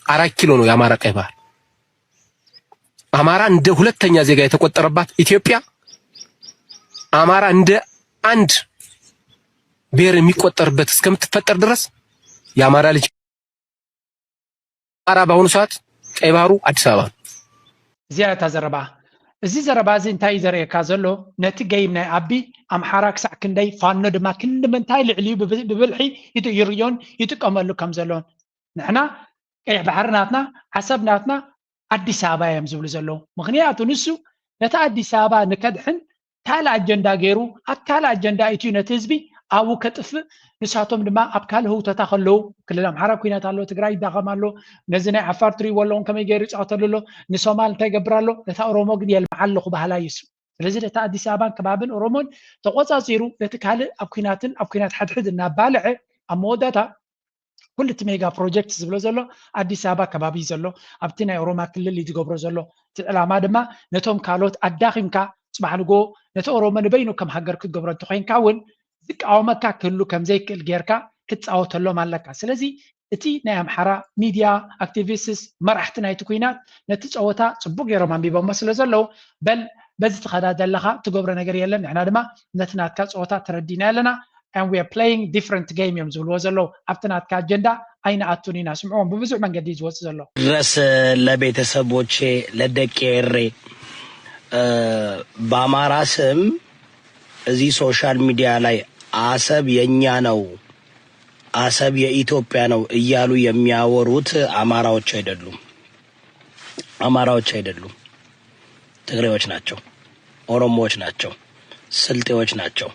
አራት ኪሎ ነው። የአማራ ቀይ ባህር አማራ እንደ ሁለተኛ ዜጋ የተቆጠረባት ኢትዮጵያ አማራ እንደ አንድ ብሔር የሚቆጠርበት እስከምትፈጠር ድረስ የአማራ ልጅ አማራ በአሁኑ ሰዓት ቀይ ባህሩ አዲስ አበባ ነው። እዚኣ እታ ዘረባ። እዚ ዘረባ እዚ እንታይ እዩ ዘርእየካ ዘሎ? ነቲ ገይም ናይ ኣቢ ኣምሓራ ክሳዕ ክንደይ ፋኖ ድማ ክንዲ ምንታይ ልዕሊኡ ብብልሒ ይርዮን ይጥቀመሉ ከም ዘሎን። ንሕና ቀይሕ ባሕሪ ናትና፣ ዓሰብ ናትና፣ ኣዲስ ኣበባ እዮም ዝብሉ ዘለዉ። ምክንያቱ ንሱ ነቲ ኣዲስ ኣበባ ንከድሕን ካልእ ኣጀንዳ ገይሩ ኣብ ካልእ ኣጀንዳ ኢትዩ ነቲ ህዝቢ ኣብኡ ከጥፍእ ንሳቶም ድማ ኣብ ካልእ ህውተታ ከለዉ ክልል ኣምሓራ ኩናት ኣሎ፣ ትግራይ ይዳኸም ኣሎ፣ ነዚ ናይ ዓፋር ትሪእዎ ኣለኹም ከመይ ገይሩ ይፃወተሉ ኣሎ፣ ንሶማል እንታይ ይገብር ኣሎ፣ ነታ ኦሮሞ ግን የልምዓ ኣለኹ በሃላይ እዩ እሱ። ስለዚ ነታ ኣዲስ ኣበባን ከባብን ኦሮሞን ተቆፃፂሩ ነቲ ካልእ ኣብ ኩናትን ኣብ ኩናት ሕድሕድ እናባልዐ ኣብ መወዳእታ ኩሉ እቲ ሜጋ ፕሮጀክት ዝብሎ ዘሎ ኣዲስ ኣበባ ከባቢ እዩ ዘሎ፣ ኣብቲ ናይ ኦሮማ ክልል እዩ ዝገብሮ ዘሎ። እቲ ዕላማ ድማ ነቶም ካልኦት ኣዳኺምካ ፅባሕ ንጎ ነቲ ኦሮሞ ንበይኑ ከም ሃገር ክትገብሮ እንተኮይንካ እውን ዝቃወመካ ክህሉ ከምዘይክእል ጌርካ ክትፃወተሎም ኣለካ። ስለዚ እቲ ናይ ኣምሓራ ሚድያ ኣክቲቪስትስ መራሕቲ ናይቲ ኩናት ነቲ ፀወታ ፅቡቅ ገይሮም ኣንቢቦሞ ስለ ዘለዉ በል በዚ ትኸዳ ዘለኻ ትገብሮ ነገር የለን፣ ንሕና ድማ ነቲ ናትካ ፀወታ ተረዲና ኣለና። And we are playing different game እዮም ዝብልዎ ዘለዉ። ኣብቲ ናትካ ኣጀንዳ ኣይንኣቱን ኢና። ስምዕዎም፣ ብብዙሕ መንገዲ እዩ ዝወፅእ ዘሎ። ድረስ ለቤተሰቦቼ፣ ለደቂ ኤሬ፣ በአማራ ስም እዚህ ሶሻል ሚዲያ ላይ አሰብ የኛ ነው፣ አሰብ የኢትዮጵያ ነው እያሉ የሚያወሩት አማራዎች አይደሉም። አማራዎች አይደሉም፣ ትግሬዎች ናቸው፣ ኦሮሞዎች ናቸው፣ ስልጤዎች ናቸው፣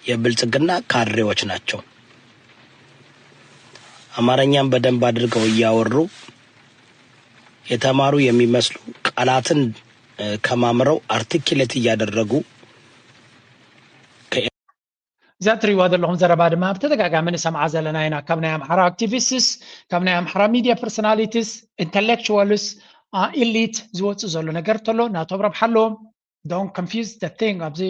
የብልጽግና ካድሬዎች ናቸው። አማርኛም በደንብ አድርገው እያወሩ የተማሩ የሚመስሉ ቃላትን ከማምረው አርቲኪሌት እያደረጉ እዛ ትሪእዋ ዘለኹም ዘረባ ድማ ብተደጋጋሚ ንሰምዓ ዘለና ኢና ካብ ናይ ኣምሓራ ኣክቲቪስትስ፣ ካብ ናይ ኣምሓራ ሚድያ ፐርሶናሊቲስ፣ ኢንተሌክቹዋልስ፣ ኢሊት ዝወፅእ ዘሎ ነገር ተሎ ናቶም ረብሓ ኣለዎም። Don't confuse the thing። ኣብዚ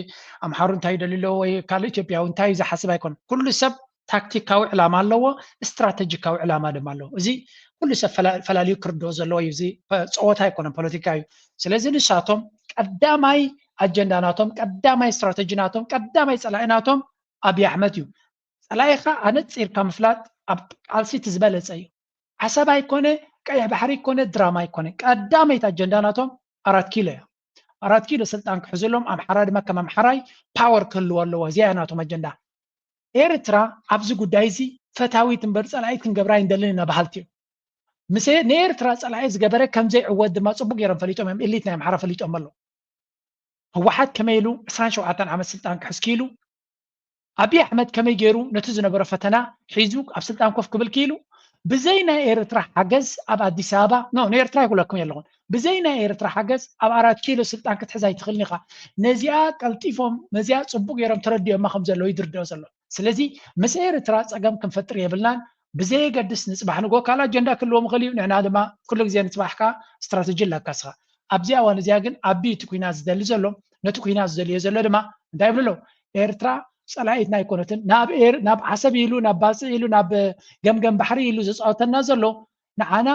ኣምሓሩ እንታይ ይደልዩ ኣለዎ ወይ ካልእ ኢትዮጵያዊ እንታይ እዩ ዝሓስብ ኣይኮነን። ኩሉ ሰብ ታክቲካዊ ዕላማ ኣለዎ፣ ስትራተጂካዊ ዕላማ ድማ ኣለዎ። እዚ ኩሉ ሰብ ፈላልዩ ክርድኦ ዘለዎ እዩ። እዚ ፀወታ ኣይኮነን፣ ፖለቲካ እዩ። ስለዚ ንሳቶም ቀዳማይ ኣጀንዳ ናቶም፣ ቀዳማይ ስትራተጂ ናቶም፣ ቀዳማይ ፀላኢ ናቶም ኣብይ ኣሕመድ እዩ። ፀላኢኻ ኣነፂርካ ምፍላጥ ኣብ ቃልሲ እቲ ዝበለፀ እዩ። ዓሰብ ኣይኮነ፣ ቀይሕ ባሕሪ ኣይኮነ፣ ድራማ ኣይኮነ። ቀዳመይቲ ኣጀንዳ ናቶም ኣራት ኪሎ እያ። ኣራት ኪሎ ስልጣን ክሕዝሎም፣ ኣምሓራ ድማ ከም ኣምሓራይ ፓወር ክህልዎ ኣለዎ። እዚኣ እያ ናቶም ኣጀንዳ። ኤርትራ ኣብዚ ጉዳይ እዚ ፈታዊት እምበር ፀላኢት ክንገብራ ኣይንደልን ኢና በሃልቲ እዮም። ምስ ንኤርትራ ፀላኢ ዝገበረ ከምዘይዕወት ድማ ፅቡቅ ገይሮም ፈሊጦም እዮም። ኢሊት ናይ ኣምሓራ ፈሊጦም ኣለዉ። ህወሓት ከመይ ኢሉ ዕስራን ሸውዓተን ዓመት ስልጣን ክሕዝ ክኢሉ፣ ኣብይ ኣሕመድ ከመይ ገይሩ ነቲ ዝነበሮ ፈተና ሒዙ ኣብ ስልጣን ኮፍ ክብል ክኢሉ፣ ብዘይ ናይ ኤርትራ ሓገዝ ኣብ ኣዲስ ኣበባ፣ ኖ፣ ንኤርትራ ይኩለኩም የለኹን፣ ብዘይ ናይ ኤርትራ ሓገዝ ኣብ ኣራት ኪሎ ስልጣን ክትሕዝ ኣይትኽእልን ኢኻ። ነዚኣ ቀልጢፎም፣ ነዚኣ ጽቡቅ ገይሮም ተረዲኦማ ከም ዘለዉ ይድርድኦ ዘሎ። ስለዚ ምስ ኤርትራ ጸገም ክንፈጥር የብልናን። ብዘየገድስ ንጽባሕ ንግሆ ካልእ ኣጀንዳ ክህልዎም ይኽእል እዩ። ንሕና ድማ ኩሉ ግዜ ንጽባሕካ ስትራተጂ ኣለካ ስኻ። ኣብዚ እዋን እዚኣ ግን ኣቢ እቲ ኩናት ዝደሊ ዘሎ፣ ነቲ ኩናት ዝደልዮ ዘሎ ድማ እንታይ ይብሉ ኣለዉ? ኤርትራ ጸላኢትና ኣይኮነትን። ናብ ኤር-፣ ናብ ዓሰብ ኢሉ፣ ናብ ባጽዕ ኢሉ፣ ናብ ገምገም ባሕሪ ኢሉ ዘጻወተና ዘሎ ንዓና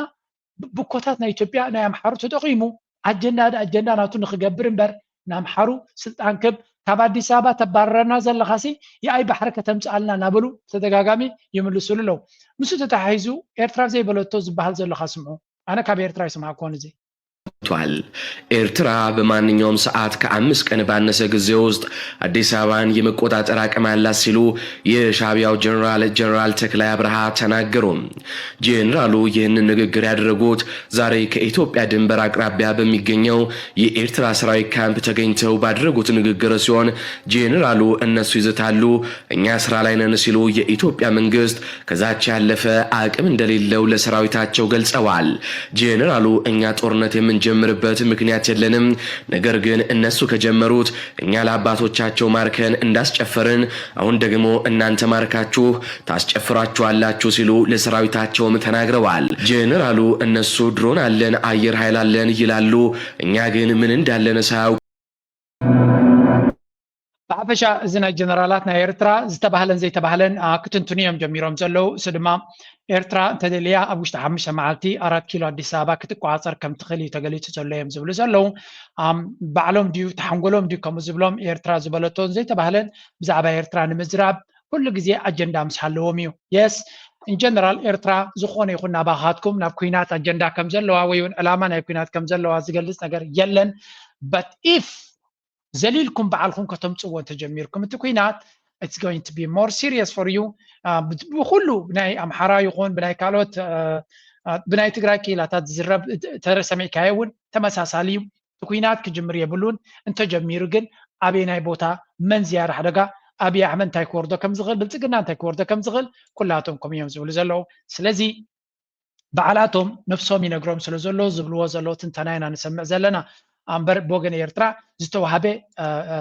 ብ-፣ ብኮታት ናይ ኢትዮጵያ ናይ ኣምሓሩ ተጠቒሙ ኣጀንዳ ኣጀንዳ ናቱ ንኽገብር እምበር ንኣምሓሩ ስልጣን ክብ ካብ ኣዲስ ኣበባ ተባረረና ዘለኻሲ የኣይ ባሕሪ ከተምፅኣልና እናበሉ ተደጋጋሚ ይምልሱሉ ኣለዉ። ምስኡ ተተሓሒዙ ኤርትራ ዘይበለቶ ዝበሃል ዘለኻ ስምዑ። ኣነ ካብ ኤርትራ ይሰማዕኩዎን እዚ ቷል። ኤርትራ በማንኛውም ሰዓት ከአምስት ቀን ባነሰ ጊዜ ውስጥ አዲስ አበባን የመቆጣጠር አቅም አላት ሲሉ የሻዕቢያው ጀነራል ጀነራል ተክላይ አብርሃ ተናገሩ። ጀነራሉ ይህንን ንግግር ያደረጉት ዛሬ ከኢትዮጵያ ድንበር አቅራቢያ በሚገኘው የኤርትራ ሰራዊት ካምፕ ተገኝተው ባደረጉት ንግግር ሲሆን ጀነራሉ እነሱ ይዝታሉ፣ እኛ ስራ ላይ ነን ሲሉ የኢትዮጵያ መንግስት ከዛቻ ያለፈ አቅም እንደሌለው ለሰራዊታቸው ገልጸዋል። ጀነራሉ እኛ ጦርነት የምንጀምርበት ምክንያት የለንም፣ ነገር ግን እነሱ ከጀመሩት እኛ ለአባቶቻቸው ማርከን እንዳስጨፈርን አሁን ደግሞ እናንተ ማርካችሁ ታስጨፍራችኋላችሁ ሲሉ ለሰራዊታቸውም ተናግረዋል። ጀነራሉ እነሱ ድሮን አለን፣ አየር ኃይል አለን ይላሉ፣ እኛ ግን ምን እንዳለን ሳያውቁ ብሓፈሻ እዚ ናይ ጀነራላት ናይ ኤርትራ ዝተባህለን ዘይተባህለን ክትንትኑ እዮም ጀሚሮም ዘለዉ። እሱ ድማ ኤርትራ እንተደልያ ኣብ ውሽጢ ሓሙሽተ መዓልቲ ኣራት ኪሎ ኣዲስ ኣበባ ክትቆፃፀር ከም ትኽእል እዩ ተገሊፁ ዘሎ እዮም ዝብሉ ዘለዉ። ባዕሎም ድዩ ተሓንጎሎም ድዩ ከምኡ ዝብሎም? ኤርትራ ዝበለቶን ዘይተባህለን ብዛዕባ ኤርትራ ንምዝራብ ኩሉ ግዜ ኣጀንዳ ምስ ሃለዎም እዩ። የስ ኢንጀነራል ኤርትራ ዝኾነ ይኹን ናባኻትኩም ናብ ኩናት ኣጀንዳ ከም ዘለዋ ወይ እውን ዕላማ ናይ ኩናት ከም ዘለዋ ዝገልፅ ነገር የለን። But if ዘሊልኩም ባዕልኹም ከተምፅዎ እንተጀሚርኩም እቲ ኩናት it's going to be more serious for you። ብኩሉ ብናይ ኣምሓራ ይኹን ብናይ ካልኦት ብናይ ትግራይ ክኢላታት ዝዝረብ ተረሰሚዕካዮ እውን ተመሳሳሊ እዩ። እቲ ኩናት ክጅምር የብሉን። እንተጀሚሩ ግን ኣበየናይ ቦታ መን ዝያዳ ሓደጋ ኣብይ ኣሕመድ እንታይ ክወርዶ ከም ዝኽእል ብልፅግና እንታይ ክወርዶ ከም ዝኽእል ኩላቶም ከም እዮም ዝብሉ ዘለዉ። ስለዚ ባዕላቶም ነፍሶም ይነግሮም ስለ ዘሎ ዝብልዎ ዘለዉ ትንተና ኢና ንሰምዕ ዘለና። ኣምበር ብወገን ኤርትራ ዝተዋህበ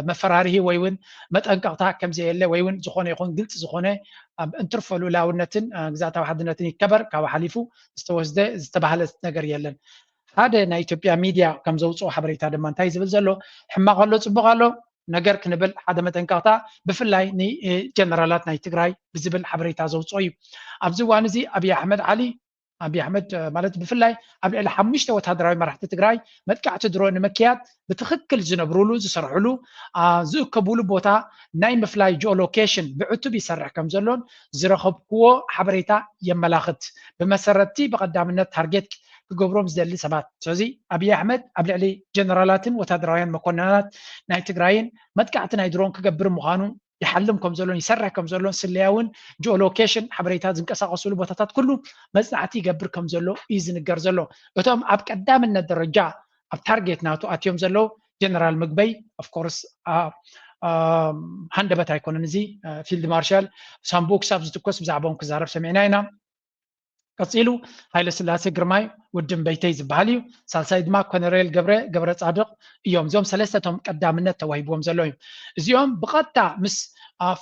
መፈራርሂ ወይ እውን መጠንቀቕታ ከም ዘየለ ወይ እውን ዝኾነ ይኹን ግልፂ ዝኾነ እንትርፎ ልኡላውነትን ግዛታዊ ሓድነትን ይከበር ካብ ሓሊፉ ዝተወስደ ዝተባህለ ነገር የለን። ሓደ ናይ ኢትዮጵያ ሚድያ ከም ዘውፅኦ ሓበሬታ ድማ እንታይ ዝብል ዘሎ ሕማቕ ኣሎ ፅቡቕ ኣሎ ነገር ክንብል ሓደ መጠንቀቕታ ብፍላይ ንጀነራላት ናይ ትግራይ ብዝብል ሓበሬታ ዘውፅኦ እዩ። ኣብዚ እዋን እዚ ኣብይ ኣሕመድ ዓሊ ኣብይ ኣሕመድ ማለት ብፍላይ ኣብ ልዕሊ ሓሙሽተ ወታደራዊ መራሕቲ ትግራይ መጥቃዕቲ ድሮ ንምክያድ ብትኽክል ዝነብሩሉ ዝሰርሕሉ ዝእከቡሉ ቦታ ናይ ምፍላይ ጂኦሎኬሽን ብዕቱብ ይሰርሕ ከም ዘሎን ዝረኸብክዎ ሓበሬታ የመላኽት። ብመሰረትቲ ብቐዳምነት ታርጌት ክገብሮም ዝደሊ ሰባት። ስለዚ ኣብይ ኣሕመድ ኣብ ልዕሊ ጀነራላትን ወታደራውያን መኮንናት ናይ ትግራይን መጥቃዕቲ ናይ ድሮን ክገብር ምዃኑ ይሓልም ከም ዘሎን ይሰርሕ ከም ዘሎን ስለያውን ጂኦሎኬሽን ሓበሬታ ዝንቀሳቀስሉ ቦታታት ኩሉ መፅናዕቲ ይገብር ከም ዘሎ እዩ ዝንገር ዘሎ። እቶም ኣብ ቀዳምነት ደረጃ ኣብ ታርጌት ናቱ ኣትዮም ዘለዉ ጀነራል ምግበይ ኦፍኮርስ ሃንደበት ኣይኮነን። እዚ ፊልድ ማርሻል ሳምቡኡ ክሳብ ዝትኮስ ብዛዕባኦም ክዛረብ ሰሚዕና ኢና። ቀፂሉ ሃይለ ስላሴ ግርማይ ውድን በይተይ ዝበሃል እዩ። ሳልሳይ ድማ ኮነሬል ገብረ ገብረ ፃድቕ እዮም። እዚኦም ሰለስተቶም ቀዳምነት ተዋሂብዎም ዘሎ እዩ። እዚኦም ብቐጥታ ምስ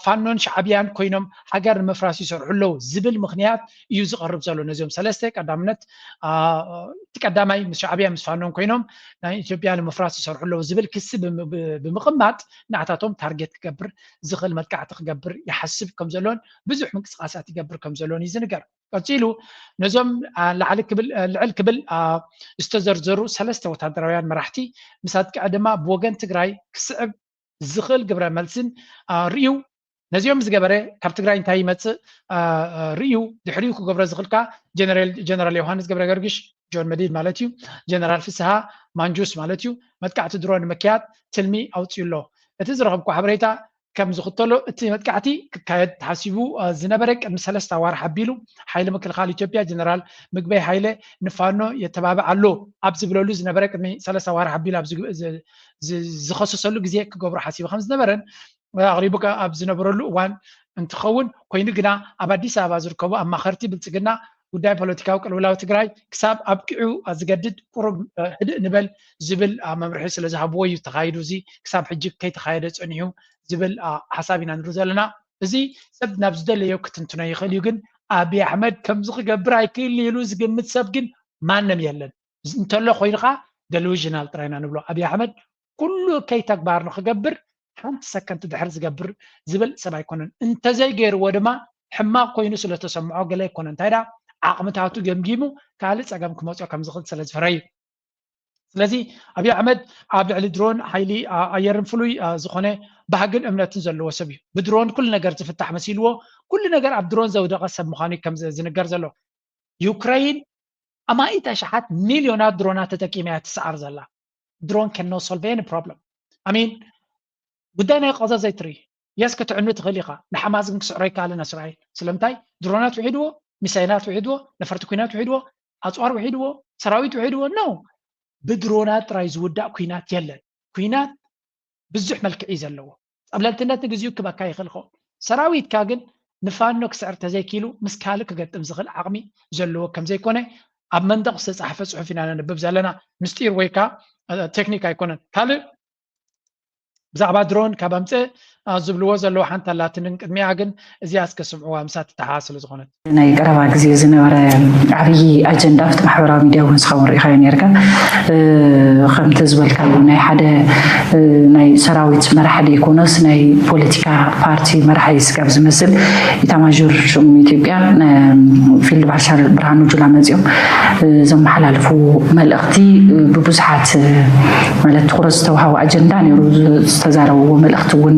ፋኖን ሻዕብያን ኮይኖም ሃገር ንምፍራስ ይሰርሑ ኣለዉ ዝብል ምክንያት እዩ ዝቐርብ ዘሎ። ነዚኦም ሰለስተ ቀዳምነት እቲ ቀዳማይ ምስ ሻዕብያ ምስ ፋኖን ኮይኖም ናይ ኢትዮጵያ ንምፍራስ ይሰርሑ ኣለዉ ዝብል ክሲ ብምቕማጥ ንዓታቶም ታርጌት ክገብር ዝኽእል መጥቃዕቲ ክገብር ይሓስብ ከም ዘሎን ብዙሕ ምንቅስቃሳት ይገብር ከም ዘሎን እዩ ዝንገር። ቀፂሉ ነዞም ልዕል ክብል ዝተዘርዘሩ ሰለስተ ወታደራውያን መራሕቲ ምስ ኣጥቅዐ ድማ ብወገን ትግራይ ክስዕብ ዝኽእል ግብረ መልስን ርእዩ ነዚኦም ዝገበረ ካብ ትግራይ እንታይ ይመፅእ ርእዩ ድሕሪኡ ክገብሮ ዝኽእልካ ጀነራል ዮሃንስ ገብረ ገርግሽ ጆን መዲድ ማለት እዩ፣ ጀነራል ፍስሃ ማንጁስ ማለት እዩ፣ መጥቃዕቲ ድሮ ንምክያድ ትልሚ ኣውፅኡ ኣሎ። እቲ ዝረኸብኩ ሓበሬታ ከም ዝኽተሎ እቲ መጥቃዕቲ ክካየድ ተሓሲቡ ዝነበረ ቅድሚ ሰለስተ ኣዋርሕ ኣቢሉ ሓይሊ ምክልኻል ኢትዮጵያ ጀነራል ምግበይ ሓይለ ንፋኖ የተባብዕ ኣሎ ኣብ ዝብለሉ ዝነበረ ቅድሚ ሰለስተ ኣዋርሕ ኣቢሉ ኣብ ዝኸሰሰሉ ግዜ ክገብሮ ሓሲቡ ከም ዝነበረን ኣቕሪቡ ኣብ ዝነበረሉ እዋን እንትኸውን ኮይኑ ግና ኣብ ኣዲስ ኣበባ ዝርከቡ ኣማኸርቲ ብልፅግና ጉዳይ ፖለቲካዊ ቅልውላው ትግራይ ክሳብ ኣብቂዑ ዝገድድ ቁሩብ ህድእ ንበል ዝብል መምርሒ ስለ ዝሃብዎ እዩ ተኻይዱ። እዚ ክሳብ ሕጂ ከይተኻየደ ፀኒሑ ዝብል ሓሳብ ኢና ንርኢ ዘለና። እዚ ሰብ ናብ ዝደለዮ ክትንትኖ ይኽእል እዩ፣ ግን ኣብይ ኣሕመድ ከምዚ ክገብር ኣይክእል ኢሉ ዝግምት ሰብ ግን ማንም የለን። እንተሎ ኮይንኻ ደሉዥናል ጥራይና ንብሎ። ኣብይ ኣሕመድ ኩሉ ከይ ተግባር ንክገብር ሓንቲ ሰከንድ ድሕር ዝገብር ዝብል ሰብ ኣይኮነን። እንተዘይገይርዎ ድማ ሕማቕ ኮይኑ ስለተሰምዖ ገለ ኣይኮነ እንታይ ዳ ዓቕምታቱ ገምጊሙ ካልእ ፀገም ክመፅኦ ከም ዝኽእል ስለ ዝፈረ እዩ። ስለዚ ኣብይ ኣሕመድ ኣብ ልዕሊ ድሮን ሓይሊ ኣየርን ፍሉይ ዝኾነ ባህግን እምነትን ዘለዎ ሰብ እዩ። ብድሮን ኩሉ ነገር ዝፍታሕ መሲልዎ ኩሉ ነገር ኣብ ድሮን ዘውደቐ ሰብ ምዃኑ እዩ ከም ዝንገር ዘሎ። ዩክረይን ኣማኢት ኣሽሓት ሚልዮናት ድሮናት ተጠቂማ እያ ትስዓር ዘላ። ድሮን ከኖ ሶልቭ ኒ ፕሮብለም ኣሚን ጉዳይ ናይ ቀዛ ዘይትርኢ የስ ክትዕኑ ትኽእል ኢኻ። ንሓማስ ግን ክስዕሮ ይከኣልን እስራኤል ስለምንታይ ድሮናት ውሒድዎ፣ ሚሳይላት ውሒድዎ፣ ነፈርቲ ኩናት ውሒድዎ፣ ኣፅዋር ውሒድዎ፣ ሰራዊት ውሒድዎ ነው። ብድሮናት ጥራይ ዝውዳእ ኩናት የለን። ኩናት ብዙሕ መልክዕ እዩ ዘለዎ። ፀብለልትነት ንግዚኡ ክበካ ይኽእል ኸው ሰራዊትካ ግን ንፋኖ ክስዕር ተዘይኪሉ ምስ ካልእ ክገጥም ዝኽእል ዓቕሚ ዘለዎ ከም ዘይኮነ ኣብ መንደቕ ዝተፃሕፈ ፅሑፍ ኢና ነንብብ ዘለና። ምስጢር ወይ ከዓ ቴክኒክ ኣይኮነን። ካልእ ብዛዕባ ድሮን ካብ ኣምፅእ ዝብልዎ ዘለዉ ሓንቲ ኣላትንን ቅድሚያ ግን እዚኣ እስከ ስምዕዋ ምሳት ተሓ ስለ ዝኾነት ናይ ቀረባ ግዜ ዝነበረ ዓብዪ ኣጀንዳ ኣብቲ ማሕበራዊ ሚድያ እውን ንስኻ እውን ርኢኻዮ ነርካ። ከምቲ ዝበልካሉ ናይ ሓደ ናይ ሰራዊት መራሒ ዘይኮነስ ናይ ፖለቲካ ፓርቲ መራሒ ስጋብ ዝመስል ኢታማዦር ሹም ኢትዮጵያ ፊልድ ማርሻል ብርሃኑ ጁላ መፂኦም ዘመሓላልፉ መልእኽቲ ብብዙሓት ማለት ትኩረት ዝተዋሃቦ ኣጀንዳ ነይሩ። ዝተዛረብዎ መልእኽቲ እውን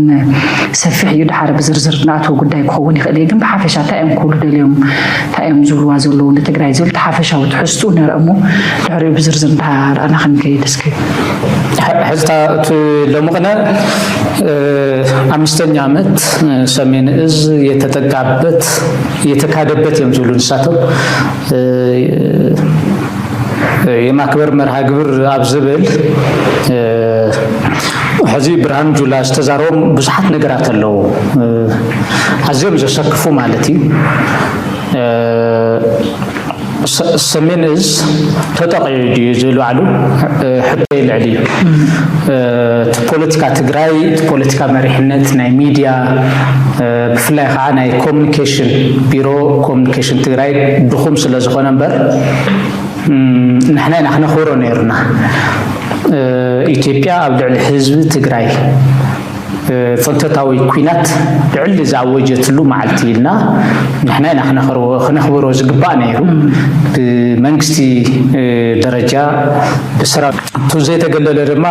ሰፊሕ እዩ። ድሓር ብዝርዝር ንኣትዎ ጉዳይ ክኸውን ይኽእል እዩ። ግን ብሓፈሻ እንታይ እዮም ክብሉ ደልዮም እንታይ እዮም ዝብልዋ ዘለዉ ንትግራይ ዝብል እቲ ሓፈሻዊ ትሕዝትኡ ነርአ እሞ ድሕሪኡ ብዝርዝር እንዳረኣና ክንከይድ እስኪ። ሕዝታ እቲ ሎሚ ቅነ ኣምስተኛ ዓመት ሰሜን እዝ የተጠቃበት የተካደበት እዮም ዝብሉ ንሳቶም የማክበር መርሃ ግብር ኣብ ዝብል ሕዚ ብርሃን ጁላ ዝተዛረቦም ብዙሓት ነገራት ኣለዉ ኣዝዮም ዘሰክፉ ማለት እዩ። ሰሜን እዝ ተጠቂዑ ድዩ ዝብል ባዕሉ ሕቶ የልዕል እዩ። እቲ ፖለቲካ ትግራይ እቲ ፖለቲካ መሪሕነት ናይ ሚድያ ብፍላይ ከዓ ናይ ኮሚኒኬሽን ቢሮ ኮሚኒኬሽን ትግራይ ድኹም ስለ ዝኾነ እምበር ንሕና ኢና ክነኽብሮ ነይሩና። ኢትዮጵያ ኣብ ልዕሊ ህዝቢ ትግራይ ጽንተታዊ ኲናት ልዕሊ ዝኣወጀትሉ መዓልቲ ኢልና ንሕና ኢና ክነኽብሮ ዝግባእ ነይሩ። ብመንግስቲ ደረጃ ብሰራዊቱ ዘይተገለለ ድማ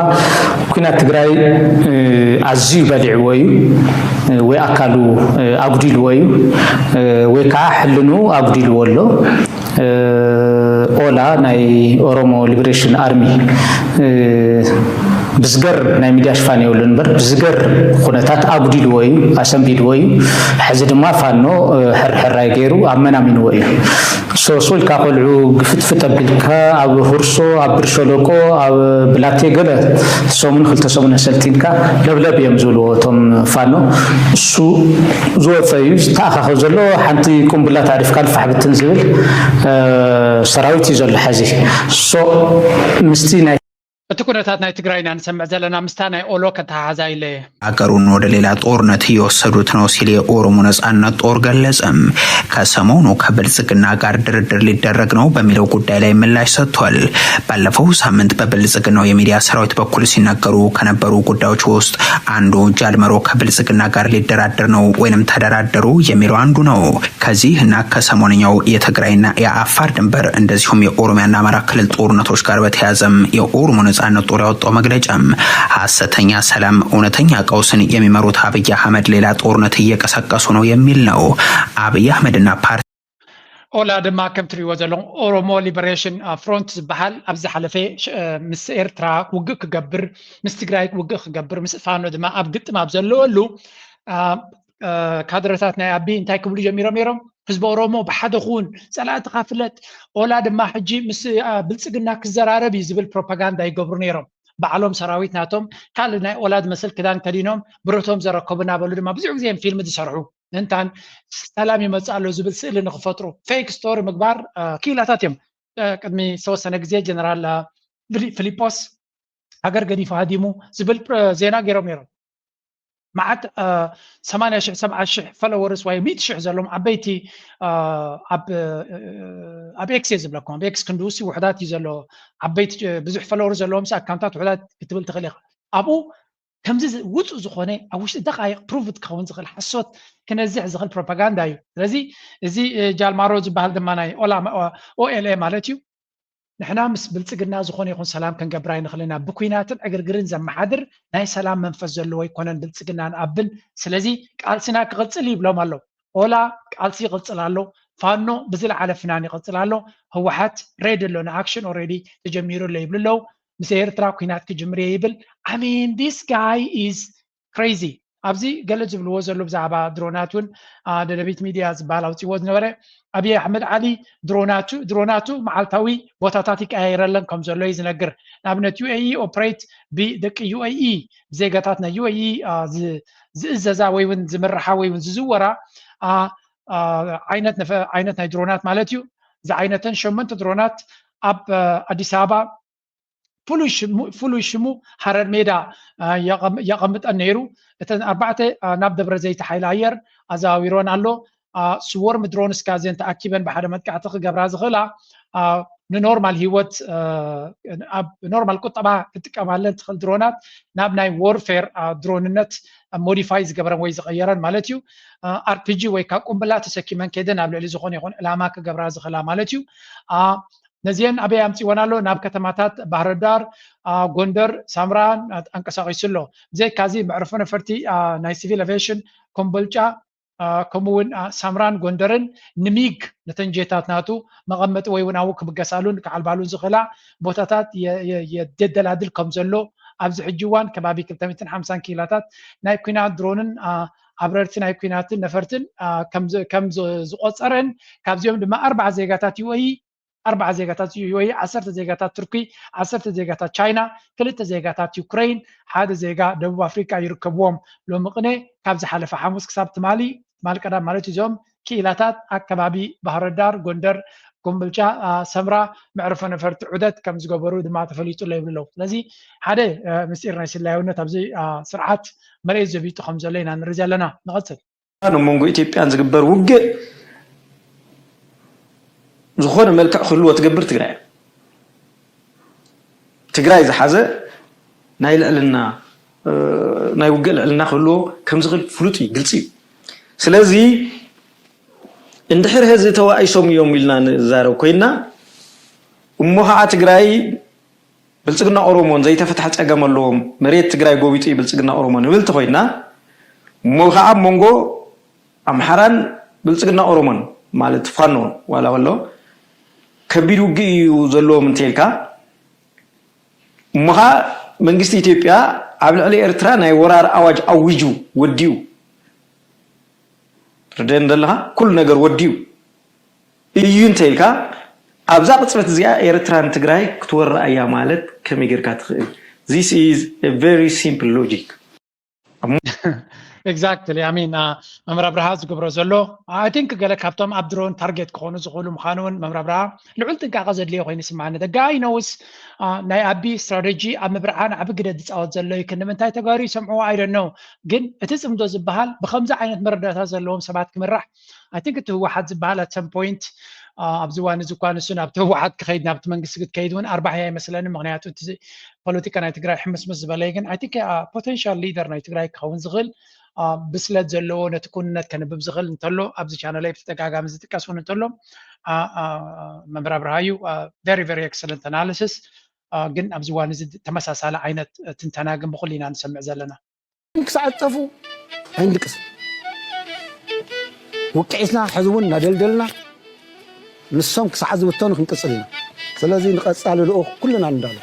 ኲናት ትግራይ ኣዝዩ በሊዕዎ እዩ፣ ወይ ኣካሉ ኣጉዲልዎ እዩ፣ ወይ ከዓ ሕልኑ ኣጉዲልዎ ኣሎ። ኦላ ናይ ኦሮሞ ሊበሬሽን ኣርሚ ብዝገር ናይ ሚድያ ሽፋን የብሉን እምበር ብዝገር ኩነታት ኣጉዲልዎ እዩ፣ ኣሰንቢድዎ እዩ። ሕዚ ድማ ፋኖ ሕርሕራይ ገይሩ ኣመናሚንዎ እዩ። ሶሶ ኢልካ ቆልዑ ግፍጥፍጥ ኣቢልካ ኣብ ሁርሶ ኣብ ብር ሸለቆ ኣብ ብላቴ ገለ ሰሙን ክልተ ሰሙን ኣሰልጢንካ ለብለብ እዮም ዝብልዎ እቶም ፋኖ። እሱ ዝወፀ እዩ ዝተኣኻኸብ ዘሎ። ሓንቲ ቁምብላ ተዕሪፍካ ልፋሕ ብትን ዝብል ሰራዊት እዩ ዘሎ ሕዚ። ሶ ምስቲ ናይ እቲ ኩነታት ናይ ትግራይ ኢና ንሰምዕ ዘለና፣ ምስታ ናይ ኦሎ ከተሓሓዛ ኢለ እየ። ሀገሩን ወደ ሌላ ጦርነት እየወሰዱት ነው ሲል የኦሮሞ ነጻነት ጦር ገለጸም። ከሰሞኑ ከብልጽግና ጋር ድርድር ሊደረግ ነው በሚለው ጉዳይ ላይ ምላሽ ሰጥቷል። ባለፈው ሳምንት በብልጽግናው የሚዲያ ሰራዊት በኩል ሲነገሩ ከነበሩ ጉዳዮች ውስጥ አንዱ ጃልመሮ ከብልጽግና ጋር ሊደራደር ነው ወይንም ተደራደሩ የሚለው አንዱ ነው። ከዚህ እና ከሰሞንኛው የትግራይና የአፋር ድንበር እንደዚሁም የኦሮሚያና አማራ ክልል ጦርነቶች ጋር በተያያዘም የኦሮሞ ነጻነት ጦር ያወጣው መግለጫም ሐሰተኛ ሰላም እውነተኛ ቀውስን የሚመሩት አብይ አህመድ ሌላ ጦርነት እየቀሰቀሱ ነው የሚል ነው። አብይ አህመድና ፓርቲ ኦላ ድማ ከም ትሪእዎ ዘለኹም ኦሮሞ ሊበሬሽን ፍሮንት ዝበሃል ኣብ ዝሓለፈ ምስ ኤርትራ ውግእ ክገብር፣ ምስ ትግራይ ውግእ ክገብር፣ ምስ ፋኖ ድማ ኣብ ግጥም ኣብ ዘለወሉ ካድረታት ናይ ኣቢ እንታይ ክብሉ ጀሚሮም ነይሮም? ህዝቢ ኦሮሞ ብሓደ ኩን፣ ፀላእትኻ ፍለጥ፣ ኦላ ድማ ሕጂ ምስ ብልፅግና ክዘራረብ እዩ ዝብል ፕሮፓጋንዳ ይገብሩ ነይሮም። ባዕሎም ሰራዊት ናቶም ካልእ ናይ ኦላ ዝመስል ክዳን ከዲኖም ብረቶም ዘረከቡ እናበሉ ድማ ብዙሕ ግዜ እዮም ፊልም ዝሰርሑ። እንታን ሰላም ይመፅእ ኣሎ ዝብል ስእሊ ንክፈጥሩ ፌክ ስቶሪ ምግባር ክኢላታት እዮም። ቅድሚ ዝተወሰነ ግዜ ጀነራል ፊሊጶስ ሃገር ገዲፉ ሃዲሙ ዝብል ዜና ገይሮም ነይሮም። መዓት ሰማንያ ሽሕ ሰብዓ ሽሕ ፎሎወርስ ወይ ሚእቲ ሽሕ ዘለዎም ዓበይቲ ኣብ ኤክስ እየ ዝብለኩም ኣብ ኤክስ ክንድውሲ ውሕዳት እዩ ዘሎ ዓበይቲ ብዙሕ ፎሎወር ዘለዎም ኣካውንታት ውሕዳት ክትብል ትኽእል ኢኻ። ኣብኡ ከምዚ ውፁእ ዝኾነ ኣብ ውሽጢ ደቃይቕ ፕሩቭ ክኸውን ዝኽእል ሓሶት ክነዝሕ ዝኽእል ፕሮፓጋንዳ እዩ። ስለዚ እዚ ጃልማሮ ዝበሃል ድማ ናይ ኦላ ኦኤልኤ ማለት እዩ። ንሕና ምስ ብልፅግና ዝኾነ ይኹን ሰላም ክንገብር ኣይንኽእልን ኢና። ብኲናትን ዕግርግርን ዘመሓድር ናይ ሰላም መንፈስ ዘለዎ ኣይኮነን ብልፅግናን ኣብን። ስለዚ ቃልስና ክቕፅል ይብሎም ኣሎ። ኦላ ቃልሲ ይቕፅል ኣሎ። ፋኖ ብዝለዓለ ፍናን ይቕፅል ኣሎ። ህወሓት ሬዲ ኣሎ ንኣክሽን ኦልሬዲ ተጀሚሩ ኣሎ ይብሉ ኣለዉ። ምስ ኤርትራ ኲናት ክጅምር እየ ይብል። I mean this guy is crazy። ኣብዚ ገለ ዝብልዎ ዘሎ ብዛዕባ ድሮናት እውን ደደቢት ሚድያ ዝበሃል ኣውፅዎ ዝነበረ ኣብይ ኣሕመድ ዓሊ ድሮናቱ ድሮናቱ መዓልታዊ ቦታታት ይቀያየረለን ከም ዘሎ እዩ ዝነግር። ንኣብነት ዩ ኤ ኢ ኦፕሬት ብደቂ ዩ ኤ ኢ ብዜጋታት ናይ ዩ ኤ ኢ ዝእዘዛ ወይ እውን ዝምርሓ ወይ እውን ዝዝወራ ዓይነት ናይ ድሮናት ማለት እዩ። ዝዓይነተን ሸመንተ ድሮናት ኣብ ኣዲስ ኣበባ ፍሉይ ሽሙ ሃረር ሜዳ የቐምጠን ነይሩ። እተን ኣርባዕተ ናብ ደብረ ዘይት ሓይሊ ኣየር ኣዘዋዊሮን ኣሎ። ስወርም ድሮንስ ካዜን ተኣኪበን ብሓደ መጥቃዕቲ ክገብራ ዝኽእላ ንኖርማል ህይወት ኣብ ኖርማል ቁጠባ ክጥቀማለን ትኽእል ድሮናት ናብ ናይ ዎርፌር ድሮንነት ሞዲፋይ ዝገበረን ወይ ዝቐየረን ማለት እዩ። ኣርፒጂ ወይ ካብ ቁምብላ ተሰኪመን ከይደን ኣብ ልዕሊ ዝኾነ ይኹን ዕላማ ክገብራ ዝኽእላ ማለት እዩ። ነዚአን ኣበይ ኣምፅወን ኣሎ? ናብ ከተማታት ባህርዳር፣ ጎንደር፣ ሳምራን ኣንቀሳቂሱ ኣሎ። ብዘይካዚ መዕርፎ ነፈርቲ ናይ ሲቪል ኣቪዬሽን ኮምቦልጫ ከምኡ እውን ሳምራን ጎንደርን ንሚግ ነተን ጄታት ናቱ መቐመጢ ወይ እውን ኣብኡ ክብገሳሉን ክዓልባሉን ዝኽእላ ቦታታት የደላድል ከም ዘሎ ኣብዚ ሕጂ እዋን ከባቢ ክልተ ሚእትን ሓምሳን ኪላታት ናይ ኲናት ድሮንን ኣብረርቲ ናይ ኲናትን ነፈርትን ከም ዝቆፀረን ካብዚኦም ድማ ኣርባዓ ዜጋታት ዩ ኤ ኢ ኣርባዓ ዜጋታት ዩ ኤ ኢ፣ ዓሰርተ ዜጋታት ቱርኪ፣ ዓሰርተ ዜጋታት ቻይና፣ ክልተ ዜጋታት ዩክረይን፣ ሓደ ዜጋ ደቡብ ኣፍሪቃ ይርከብዎም። ሎሚ ቅነ ካብ ዝሓለፈ ሓሙስ ክሳብ ትማሊ ትማሊ ቀዳም ማለት እዩ እዞም ክኢላታት ኣብ ከባቢ ባህርዳር፣ ጎንደር፣ ኮምቦልቻ፣ ሰምራ መዕርፎ ነፈርቲ ዑደት ከም ዝገበሩ ድማ ተፈሊጡ ኣሎ ይብሉ ኣለዉ። ስለዚ ሓደ ምስጢር ናይ ስለያውነት ኣብዚ ስርዓት መሬት ዘቢጡ ከም ዘሎ ኢና ንርኢ ዘለና። ንቐፅል። ኣብ መንጎ ኢትዮጵያን ዝግበር ውግእ ዝኾነ መልክዕ ክህልዎ ትገብር ትግራይ እያ። ትግራይ ዝሓዘ ናይ ልዕልና ናይ ውግእ ልዕልና ክህልዎ ከምዝኽእል ፍሉጥ እዩ፣ ግልፂ እዩ። ስለዚ እንድሕር ህዚ ተባኢሶም እዮም ኢልና ንዛረብ ኮይና፣ እሞ ከዓ ትግራይ ብልፅግና ኦሮሞን ዘይተፈትሐ ፀገም ኣለዎም፣ መሬት ትግራይ ጎቢጡ እዩ ብልፅግና ኦሮሞ ንብል ተኮይና፣ እሞ ከዓ ኣብ መንጎ ኣምሓራን ብልፅግና ኦሮሞን ማለት ፋኖን ዋላ ከሎ ከቢድ ውግእ እዩ ዘለዎም እንተልካ፣ እሞ ከዓ መንግስቲ ኢትዮጵያ ኣብ ልዕሊ ኤርትራ ናይ ወራር ኣዋጅ ኣዊጁ ወዲኡ። ትርደን ዘለካ ኩሉ ነገር ወዲኡ እዩ እንተልካ፣ ኣብዛ ቅፅበት እዚኣ ኤርትራ ንትግራይ ክትወርኣ እያ ማለት ከመይ ጌርካ ትኽእል? This is a very simple logic. Exactly. I mean, መምህር ኣብርሃ ዝገብሮ ዘሎ I think ገለ ካብቶም ኣብ ድሮን ታርጌት ክኾኑ ዝኽእሉ ምዃኑ እውን መምህር ኣብርሃ ልዑል ጥንቃቐ ዘድልዮ ኮይኑ ይስምዓኒ። The guy knows ናይ ኣቢ ስትራቴጂ ኣብ ምብርዓን ዓቢ ግደ ዝፃወት ዘሎ እዩ። ክንዲ ምንታይ ተጋሩ ይሰምዕዎ I don't know። ግን እቲ ፅምዶ ዝበሃል ብከምዚ ዓይነት መረዳእታ ዘለዎም ሰባት ክምራሕ I think እቲ ህወሓት ዝበሃል at some point ኣብዚ እዋን እዚ እኳ ንሱ ናብቲ ህወሓት ክኸይድ ናብቲ መንግስቲ ክትከይድ እውን ኣርባሕያ ኣይመስለኒ። ምክንያቱ እቲ ፖለቲካ ናይ ትግራይ ሕምስምስ ዝበለ እዩ። ግን I think potential leader ናይ ትግራይ ክኸውን ዝኽእል ብስለት ዘለዎ ነቲ ኩንነት ከንብብ ዝኽእል እንተሎ ኣብዚ ቻነለይ ብተደጋጋሚ ዝጥቀስ እውን እንተሎ መምህር ኣብርሃ እዩ። Very very excellent analysis። ግን ኣብዚ እዋን እዚ ተመሳሳሊ ዓይነት ትንተና ግን ብኩሉ ኢና ንሰምዕ ዘለና። ክሳዕ ዝጠፉ ኣይንድቅስ። ውቅዒትና ሕዚ እውን እናደልደልና ንሶም ክሳዕ ዝብተኑ ክንቅፅል ኢና። ስለዚ ንቐፃሊ ልኡኽ ኩልና ንዳሎ።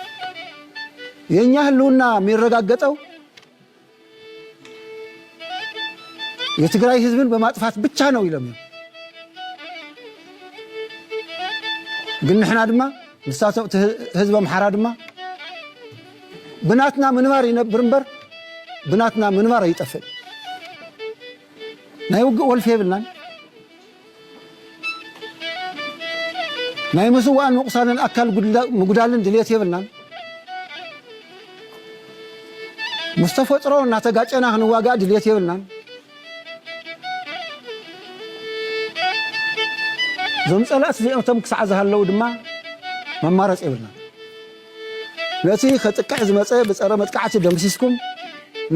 የኛ ህልውና የሚረጋገጠው የትግራይ ህዝብን በማጥፋት ብቻ ነው ኢሎም እዮም። ግን ንሕና ድማ ንሳቶም እቲ ህዝቢ ኣምሓራ ድማ ብናትና ምንባር ይነብር እምበር ብናትና ምንባር ኣይጠፍእ። ናይ ውግእ ወልፊ የብልናን። ናይ ምስዋእን ምቑሳልን ኣካል ምጉዳልን ድልየት የብልናን። ምስ ተፈጥሮ እናተጋጨና ክንዋጋእ ድልየት የብልናን። እዞም ፀላእቲ እዚኦቶም ክሳዕ ዝሃለዉ ድማ መማረፂ የብልናን። ነቲ ከጥቅዕ ዝመፀ ብፀረ መጥቃዕቲ ደምሲስኩም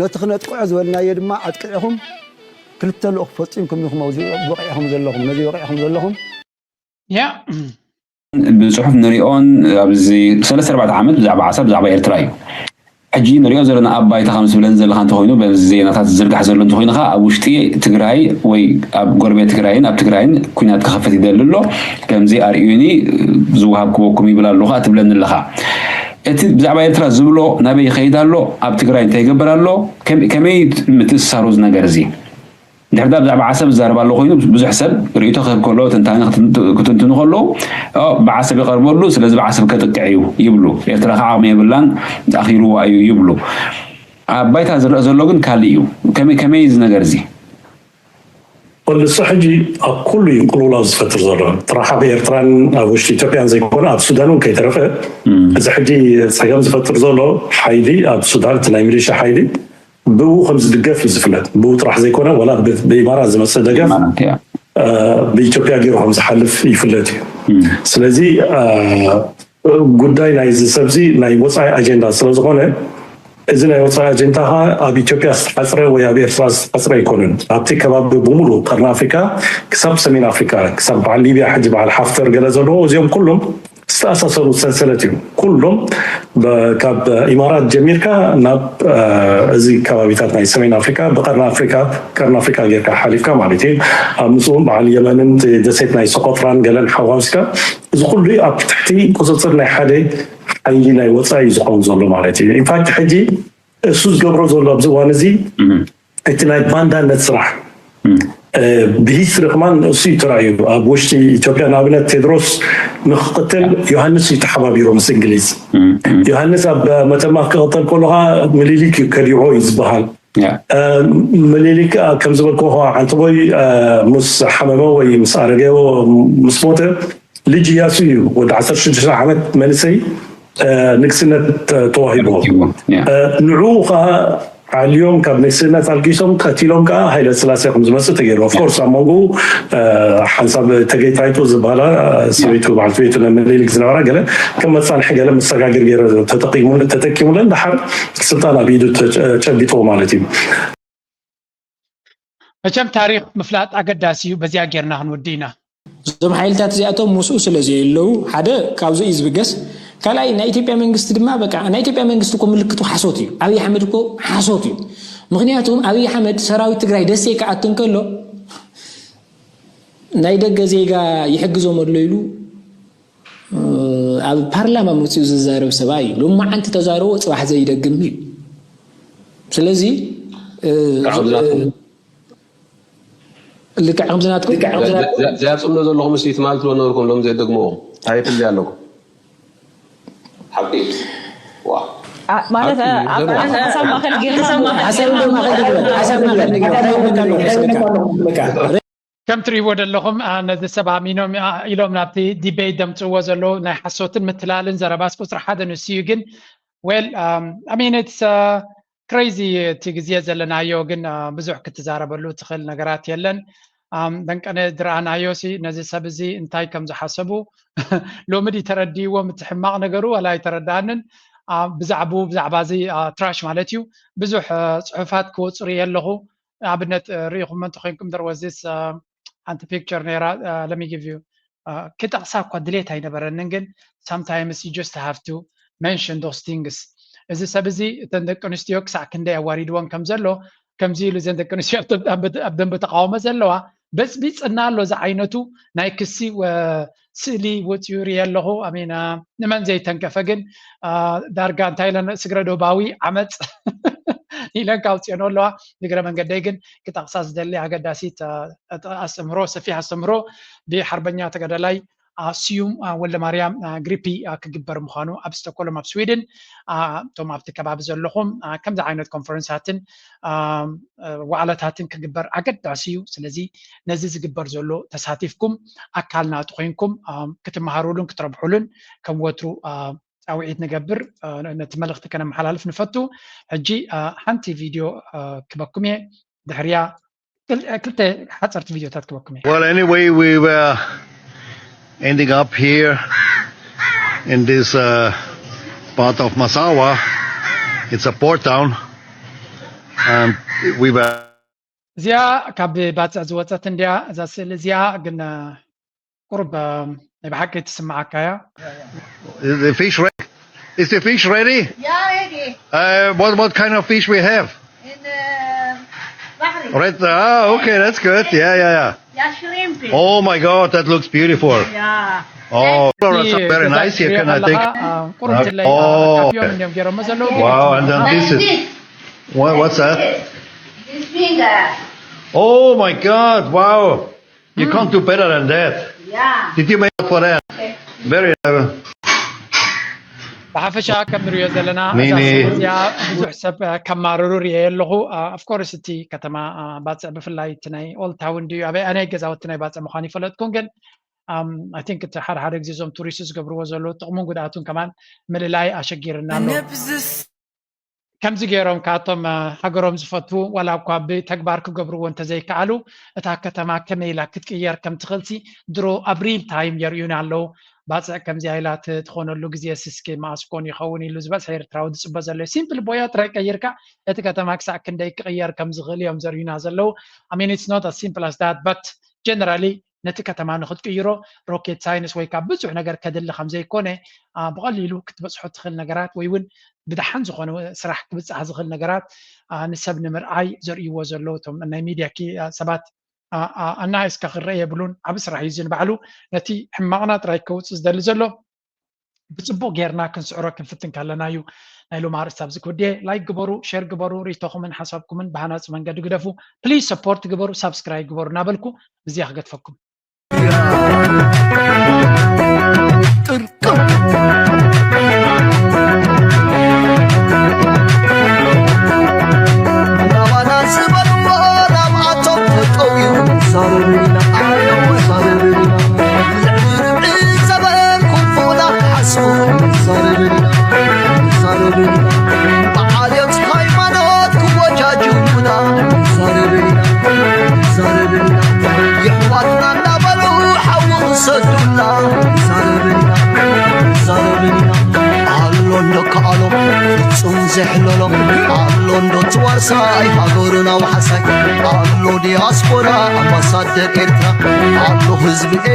ነቲ ክነጥቅዖ ዝበልናዮ ድማ ኣጥቂዕኹም ክልተ ልኡኽ ፈፂምኩም ኢኹም ኣብዚ በቂዕኹም ዘለኹም ነዚ በቂዕኹም ዘለኹም። ያ ብፅሑፍ ንሪኦን ኣብዚ ሰለስተ ኣርባዕተ ዓመት ብዛዕባ ዓሰብ ብዛዕባ ኤርትራ እዩ። ሕጂ ንሪኦ ዘለና ኣብ ባይታ ከም ዝብለን ዘለካ እንተኮይኑ በዚ ዜናታት ዝዝርጋሕ ዘሎ እንተኮይኑ ከ ኣብ ውሽጢ ትግራይ ወይ ኣብ ጎረቤት ትግራይን ኣብ ትግራይን ኩናት ክኸፍት ይደሊ ኣሎ ከምዚ ኣርእዩኒ ዝወሃብ ክበኩም ይብል ኣሎ ከ ትብለኒ ኣለካ። እቲ ብዛዕባ ኤርትራ ዝብሎ ናበይ ይኸይድ ኣሎ ኣብ ትግራይ እንታይ ይገብር ኣሎ ከመይ ምትእስሳሩ እዚ ነገር እዚ። እንድሕር ዳ ብዛዕባ ዓሰብ ዝዛረብ ኣሎ ኮይኑ ብዙሕ ሰብ ርእይቶ ክህብ ከሎ ትንታነ ክትንትኑ ከለዉ ብዓሰብ ይቐርበሉ ስለዚ ብዓሰብ ከጥቅዕ እዩ ይብሉ። ኤርትራ ከዓ ዓቕሚ የብላን ኣኺልዋ እዩ ይብሉ። ኣብ ባይታ ዝረአ ዘሎ ግን ካልእ እዩ። ከመይ ከመይ እዚ ነገር እዚ? ንሱ ሕጂ ኣብ ኩሉ እዩ ቅልውላው ዝፈጥር ዘሎ። ጥራሕ ኣብ ኤርትራን ኣብ ውሽጢ ኢትዮጵያን ዘይኮነ ኣብ ሱዳን እውን ከይተረፈ እዚ ሕጂ ፀገም ዝፈጥር ዘሎ ሓይሊ ኣብ ሱዳን እቲ ናይ ሚሊሻ ሓይሊ ብኡ ከም ዝድገፍ እዩ ዝፍለጥ። ብኡ ጥራሕ ዘይኮነ ዋላ ብኢማራት ዝመፅእ ደገፍ ብኢትዮጵያ ገይሩ ከም ዝሓልፍ ይፍለጥ እዩ። ስለዚ ጉዳይ ናይዚ ሰብዚ ናይ ወፃኢ ኣጀንዳ ስለዝኾነ እዚ ናይ ወፃኢ ኣጀንዳ ከዓ ኣብ ኢትዮጵያ ዝተሓፅረ ወይ ኣብ ኤርትራ ዝተሓፅረ ኣይኮነን። ኣብቲ ከባቢ ብምሉእ ቀርኒ ኣፍሪካ ክሳብ ሰሜን ኣፍሪካ ክሳብ በዓል ሊብያ ሕጂ በዓል ሓፍተር ገለ ዘለዎ እዚኦም ኩሎም ዝተኣሳሰሩ ሰንሰለት እዩ። ኩሎም ካብ ኢማራት ጀሚርካ ናብ እዚ ከባቢታት ናይ ሰሜን ኣፍሪካ ብቀርኒ ኣፍሪካ ቀርኒ ኣፍሪካ ጌርካ ሓሊፍካ ማለት እዩ። ኣብ ምስኡ በዓል የመንን ደሴት ናይ ሶቆጥራን ገለን ሓዋዊስካ እዚ ኩሉ ኣብ ትሕቲ ቁፅፅር ናይ ሓደ ሓይሊ ናይ ወፃኢ እዩ ዝኸውን ዘሎ ማለት እዩ። ኢንፋክት ሕጂ እሱ ዝገብሮ ዘሎ ኣብዚ እዋን እዚ እቲ ናይ ባንዳነት ስራሕ ብሂስትሪ ከማን ንእሱ እዩ ተራእዩ። ኣብ ውሽጢ ኢትዮጵያ ንኣብነት ቴድሮስ ንክቅትል ዮሃንስ እዩ ተሓባቢሩ ምስ እንግሊዝ። ዮሃንስ ኣብ መተማ ክቅተል ከሎ ከዓ ምኒልክ እዩ ከዲዕዎ እዩ ዝበሃል። ምኒልክ ከም ዝበልክዎ ከዓ ዓንተቦይ ምስ ሓመመ ወይ ምስ ኣረገ ምስ ሞተ ልጅ እያሱ እዩ ወዲ ዓሰርተ ሽዱሽተ ዓመት መንእሰይ ንግስነት ተዋሂብዎ። ንዕኡ ከዓ ዓልዮም ካብ ንግስነት ኣልጊሶም ቀቲሎም ከዓ ሃይለ ስላሴ ከም ዝመፅእ ተገይሩ። ኦፍኮርስ ኣብ መንጎ ሓንሳብ ተገይታይቱ ዝበሃላ ሰበይቱ በዓልቲ ቤቱ ናይ ምኒልክ ዝነበራ ገለ ከም መፃንሒ ገለ መሰጋግር ገይረ ተጠቂሙለን ደሓር ስልጣን ኣብ ኢዱ ጨቢጥዎ ማለት እዩ። መቸም ታሪክ ምፍላጥ ኣገዳሲ እዩ። በዚኣ ጌርና ክንወዲ ኢና። እዞም ሓይልታት እዚኣቶም ምስኡ ስለ ዘየለዉ ሓደ ካብዚ እዩ ዝብገስ። ካልኣይ ናይ ኢትዮጵያ መንግስቲ ድማ በቃ ናይ ኢትዮጵያ መንግስቲ እኮ ምልክቱ ሓሶት እዩ። ኣብይ ኣሕመድ እኮ ሓሶት እዩ። ምክንያቱም ኣብይ ኣሕመድ ሰራዊት ትግራይ ደሴ ክኣቱ እንከሎ ናይ ደገ ዜጋ ይሕግዞም ኣሎ ኢሉ ኣብ ፓርላማ መፅኡ ዝዛረብ ሰብኣይ እዩ። ሎማዓንቲ ተዛረቦ ፅባሕ ዘይደግም እዩ። ስለዚ ልክዕ ከምዚ ናትኩም ዘያፅምዶ ዘለኹም ስ ትማል ትብሎ ነበርኩም ሎም ዘየደግምዎ እንታይ ትብሊ ኣለኩም ሓቂ ማለት ኣብ ሓሳብ ማእከል ጌርና ሓሳብ ማእከል ጌርና ሓሳብ ማእከል ጌርና እንታይ ይብለካ ኣለኹ በቃ ከም ትሪእዎ ዘለኹም ነዚ ሰብ ኣሚኖም ኢሎም ናብቲ ዲቤት ደምፅዎ ዘለዉ ናይ ሓሶትን ምትላልን ዘረባስ ቁፅሪ ሓደ ንሱ እዩ ግን well I mean it's crazy እቲ ግዜ ዘለናዮ ግን ብዙሕ ክትዛረበሉ ትኽእል ነገራት የለን ደንቀነ ዝረኣናዮ ሲ ነዚ ሰብ እዚ እንታይ ከም ዝሓሰቡ ሎሚ ድዩ ተረዲእዎም እቲ ሕማቕ ነገሩ ዋላ ኣይተረድኣንን ብዛዕቡ ብዛዕባ እዚ trash ማለት እዩ ብዙሕ ፅሑፋት ክወፁ ርእየ ኣለኹ ንኣብነት ርኢኹሞ እንተኮይንኩም there was this ሓንቲ picture ነይራ let me give you ክጠቕሳ እኳ ድሌት ኣይነበረንን ግን sometimes you just have to mention those things እዚ ሰብ እዚ እተን ደቂ ኣንስትዮ ክሳዕ ክንደይ ኣዋሪድወን ከም ዘሎ ከምዚ ኢሉ እዘን ደቂ ኣንስትዮ ኣብ ደንበ ተቃውሞ ዘለዋ በፅቢፅና ኣሎ ዝዓይነቱ ናይ ክሲ ስእሊ ወፂኡ ርየ ኣለኹ ኣሜና ንመን ዘይተንከፈ ግን ዳርጋ እንታይ ኢለን ስግረ ዶባዊ ዓመፅ ኢለን ካውፅኦን ኣለዋ ንግረ መንገደይ ግን ክጠቕሳ ዝደሊ ኣገዳሲት ኣስተምህሮ ሰፊሕ ኣስተምህሮ ብሓርበኛ ተጋዳላይ ስዩም ወልደማርያም ግሪፒ ክግበር ምዃኑ ኣብ ስቶኮሎም ኣብ ስዊድን እቶም ኣብቲ ከባቢ ዘለኹም ከምዚ ዓይነት ኮንፈረንሳትን ዋዕላታትን ክግበር ኣገዳሲ እዩ ስለዚ ነዚ ዝግበር ዘሎ ተሳቲፍኩም ኣካል ናቱ ኮይንኩም ክትመሃሩሉን ክትረብሑሉን ከም ወትሩ ፃውዒት ንገብር ነቲ መልእክቲ ከነመሓላልፍ ንፈቱ ሕጂ ሓንቲ ቪድዮ ክበኩም እየ ድሕርያ ክልተ ሓፀርቲ ቪድዮታት ክበኩም እየ Well, anyway, we were ending up here in this uh, part of Massawa. It's a port town. And we were እዚኣ ካብ ባፅዕ ዝወፀት እንዲያ እዛ ስእሊ እዚኣ ግን ቁርብ ናይ ብሓቂ ትስምዓካ እያ Is the fish ready? Is the fish ready? Yeah, ready. Uh, what, what kind of fish we have? In uh, Bahrain. Red. Ah, okay, that's good. Yeah, yeah, yeah. Yeah, shrimp. Oh my God, that looks beautiful. Yeah. Oh, flowers are very nice here. Can I take? ቁርብ ድለይ ካፊዮም እንዲዮም ገይሮሞ ዘለዉ Wow, and then this is what, what's that? This finger. Oh my God! Wow. You can't do better than that. Yeah. Did you make for that? Very. Uh, ብሓፈሻ ከም ንሪኦ ዘለና ሚኒ። እዚኣ ብዙሕ ሰብ ከማርሩ ርየ ኣለኹ ኣፍኮርስ እቲ ከተማ ባፅዕ ብፍላይ እቲ ናይ ኦልድ ታውን ድዩ ኣበይ ኣናይ ገዛውቲ ናይ ባፅዕ ምዃን ይፈለጥኩን ግን I think እቲ ሓደ ሓደ ግዜ እዞም ቱሪስት ዝገብርዎ ዘለዉ ጥቕሙን ጉድኣቱን ከማን ምልላይ ኣሸጊርና ኣሎ ከምዚ ገይሮም ካብቶም ሃገሮም ዝፈትዉ ዋላ እኳ ብተግባር ክገብርዎ እንተዘይከኣሉ እታ ከተማ ከመይ ኢላ ክትቅየር ከም ትኽእልሲ ድሮ ኣብ ሪል ታይም የርእዩና ኣለዉ ባፅዕ ከምዚኣ ኢላ ትኾነሉ ግዜ ስስኪ መኣስ ኮን ይኸውን ኢሉ ዝበፅሐ ኤርትራዊ ዝፅበ ዘሎ ሲምፕል ቦያ ጥራይ ቀይርካ እቲ ከተማ ክሳዕ ክንደይ ክቅየር ከም ዝኽእል እዮም ዘርእዩና ዘለዉ I mean it's not as simple as that but generally ነቲ ከተማ ንክትቅይሮ ሮኬት ሳይንስ ወይ ካብ ብዙሕ ነገር ከድሊ ከም ዘይኮነ ብቐሊሉ ክትበፅሖ ትኽእል ነገራት ወይ እውን ብደሓን ዝኾነ ስራሕ ክብፃሕ ዝኽእል ነገራት ንሰብ ንምርኣይ ዘርእይዎ ዘለዉ እቶም ናይ ሚድያ ሰባት ኣናይስካ ክረአ የብሉን ዓብ ስራሕ እዩ ንባዕሉ ነቲ ሕማቕና ጥራይ ከውፅእ ዝደሊ ዘሎ ብፅቡቅ ጌርና ክንስዕሮ ክንፍትን ከለና እዩ ናይ ሎም ኣርእስቲ ኣብዚ ክውድየ ላይክ ግበሩ ሼር ግበሩ ሪኢቶኹምን ሓሳብኩምን ብሃናፂ መንገዲ ግደፉ please support ግበሩ subscribe ግበሩ እናበልኩ ብዚኣ ክገድፈኩም ጹም ዘሕለሎ ኣሎ እንዶ ትዋርሳይ ሃገሩና ውሓሳይ ኣሎ ዲያስፖራ ኣምባሳደር ኤርትራ ኣሎ ህዝቢ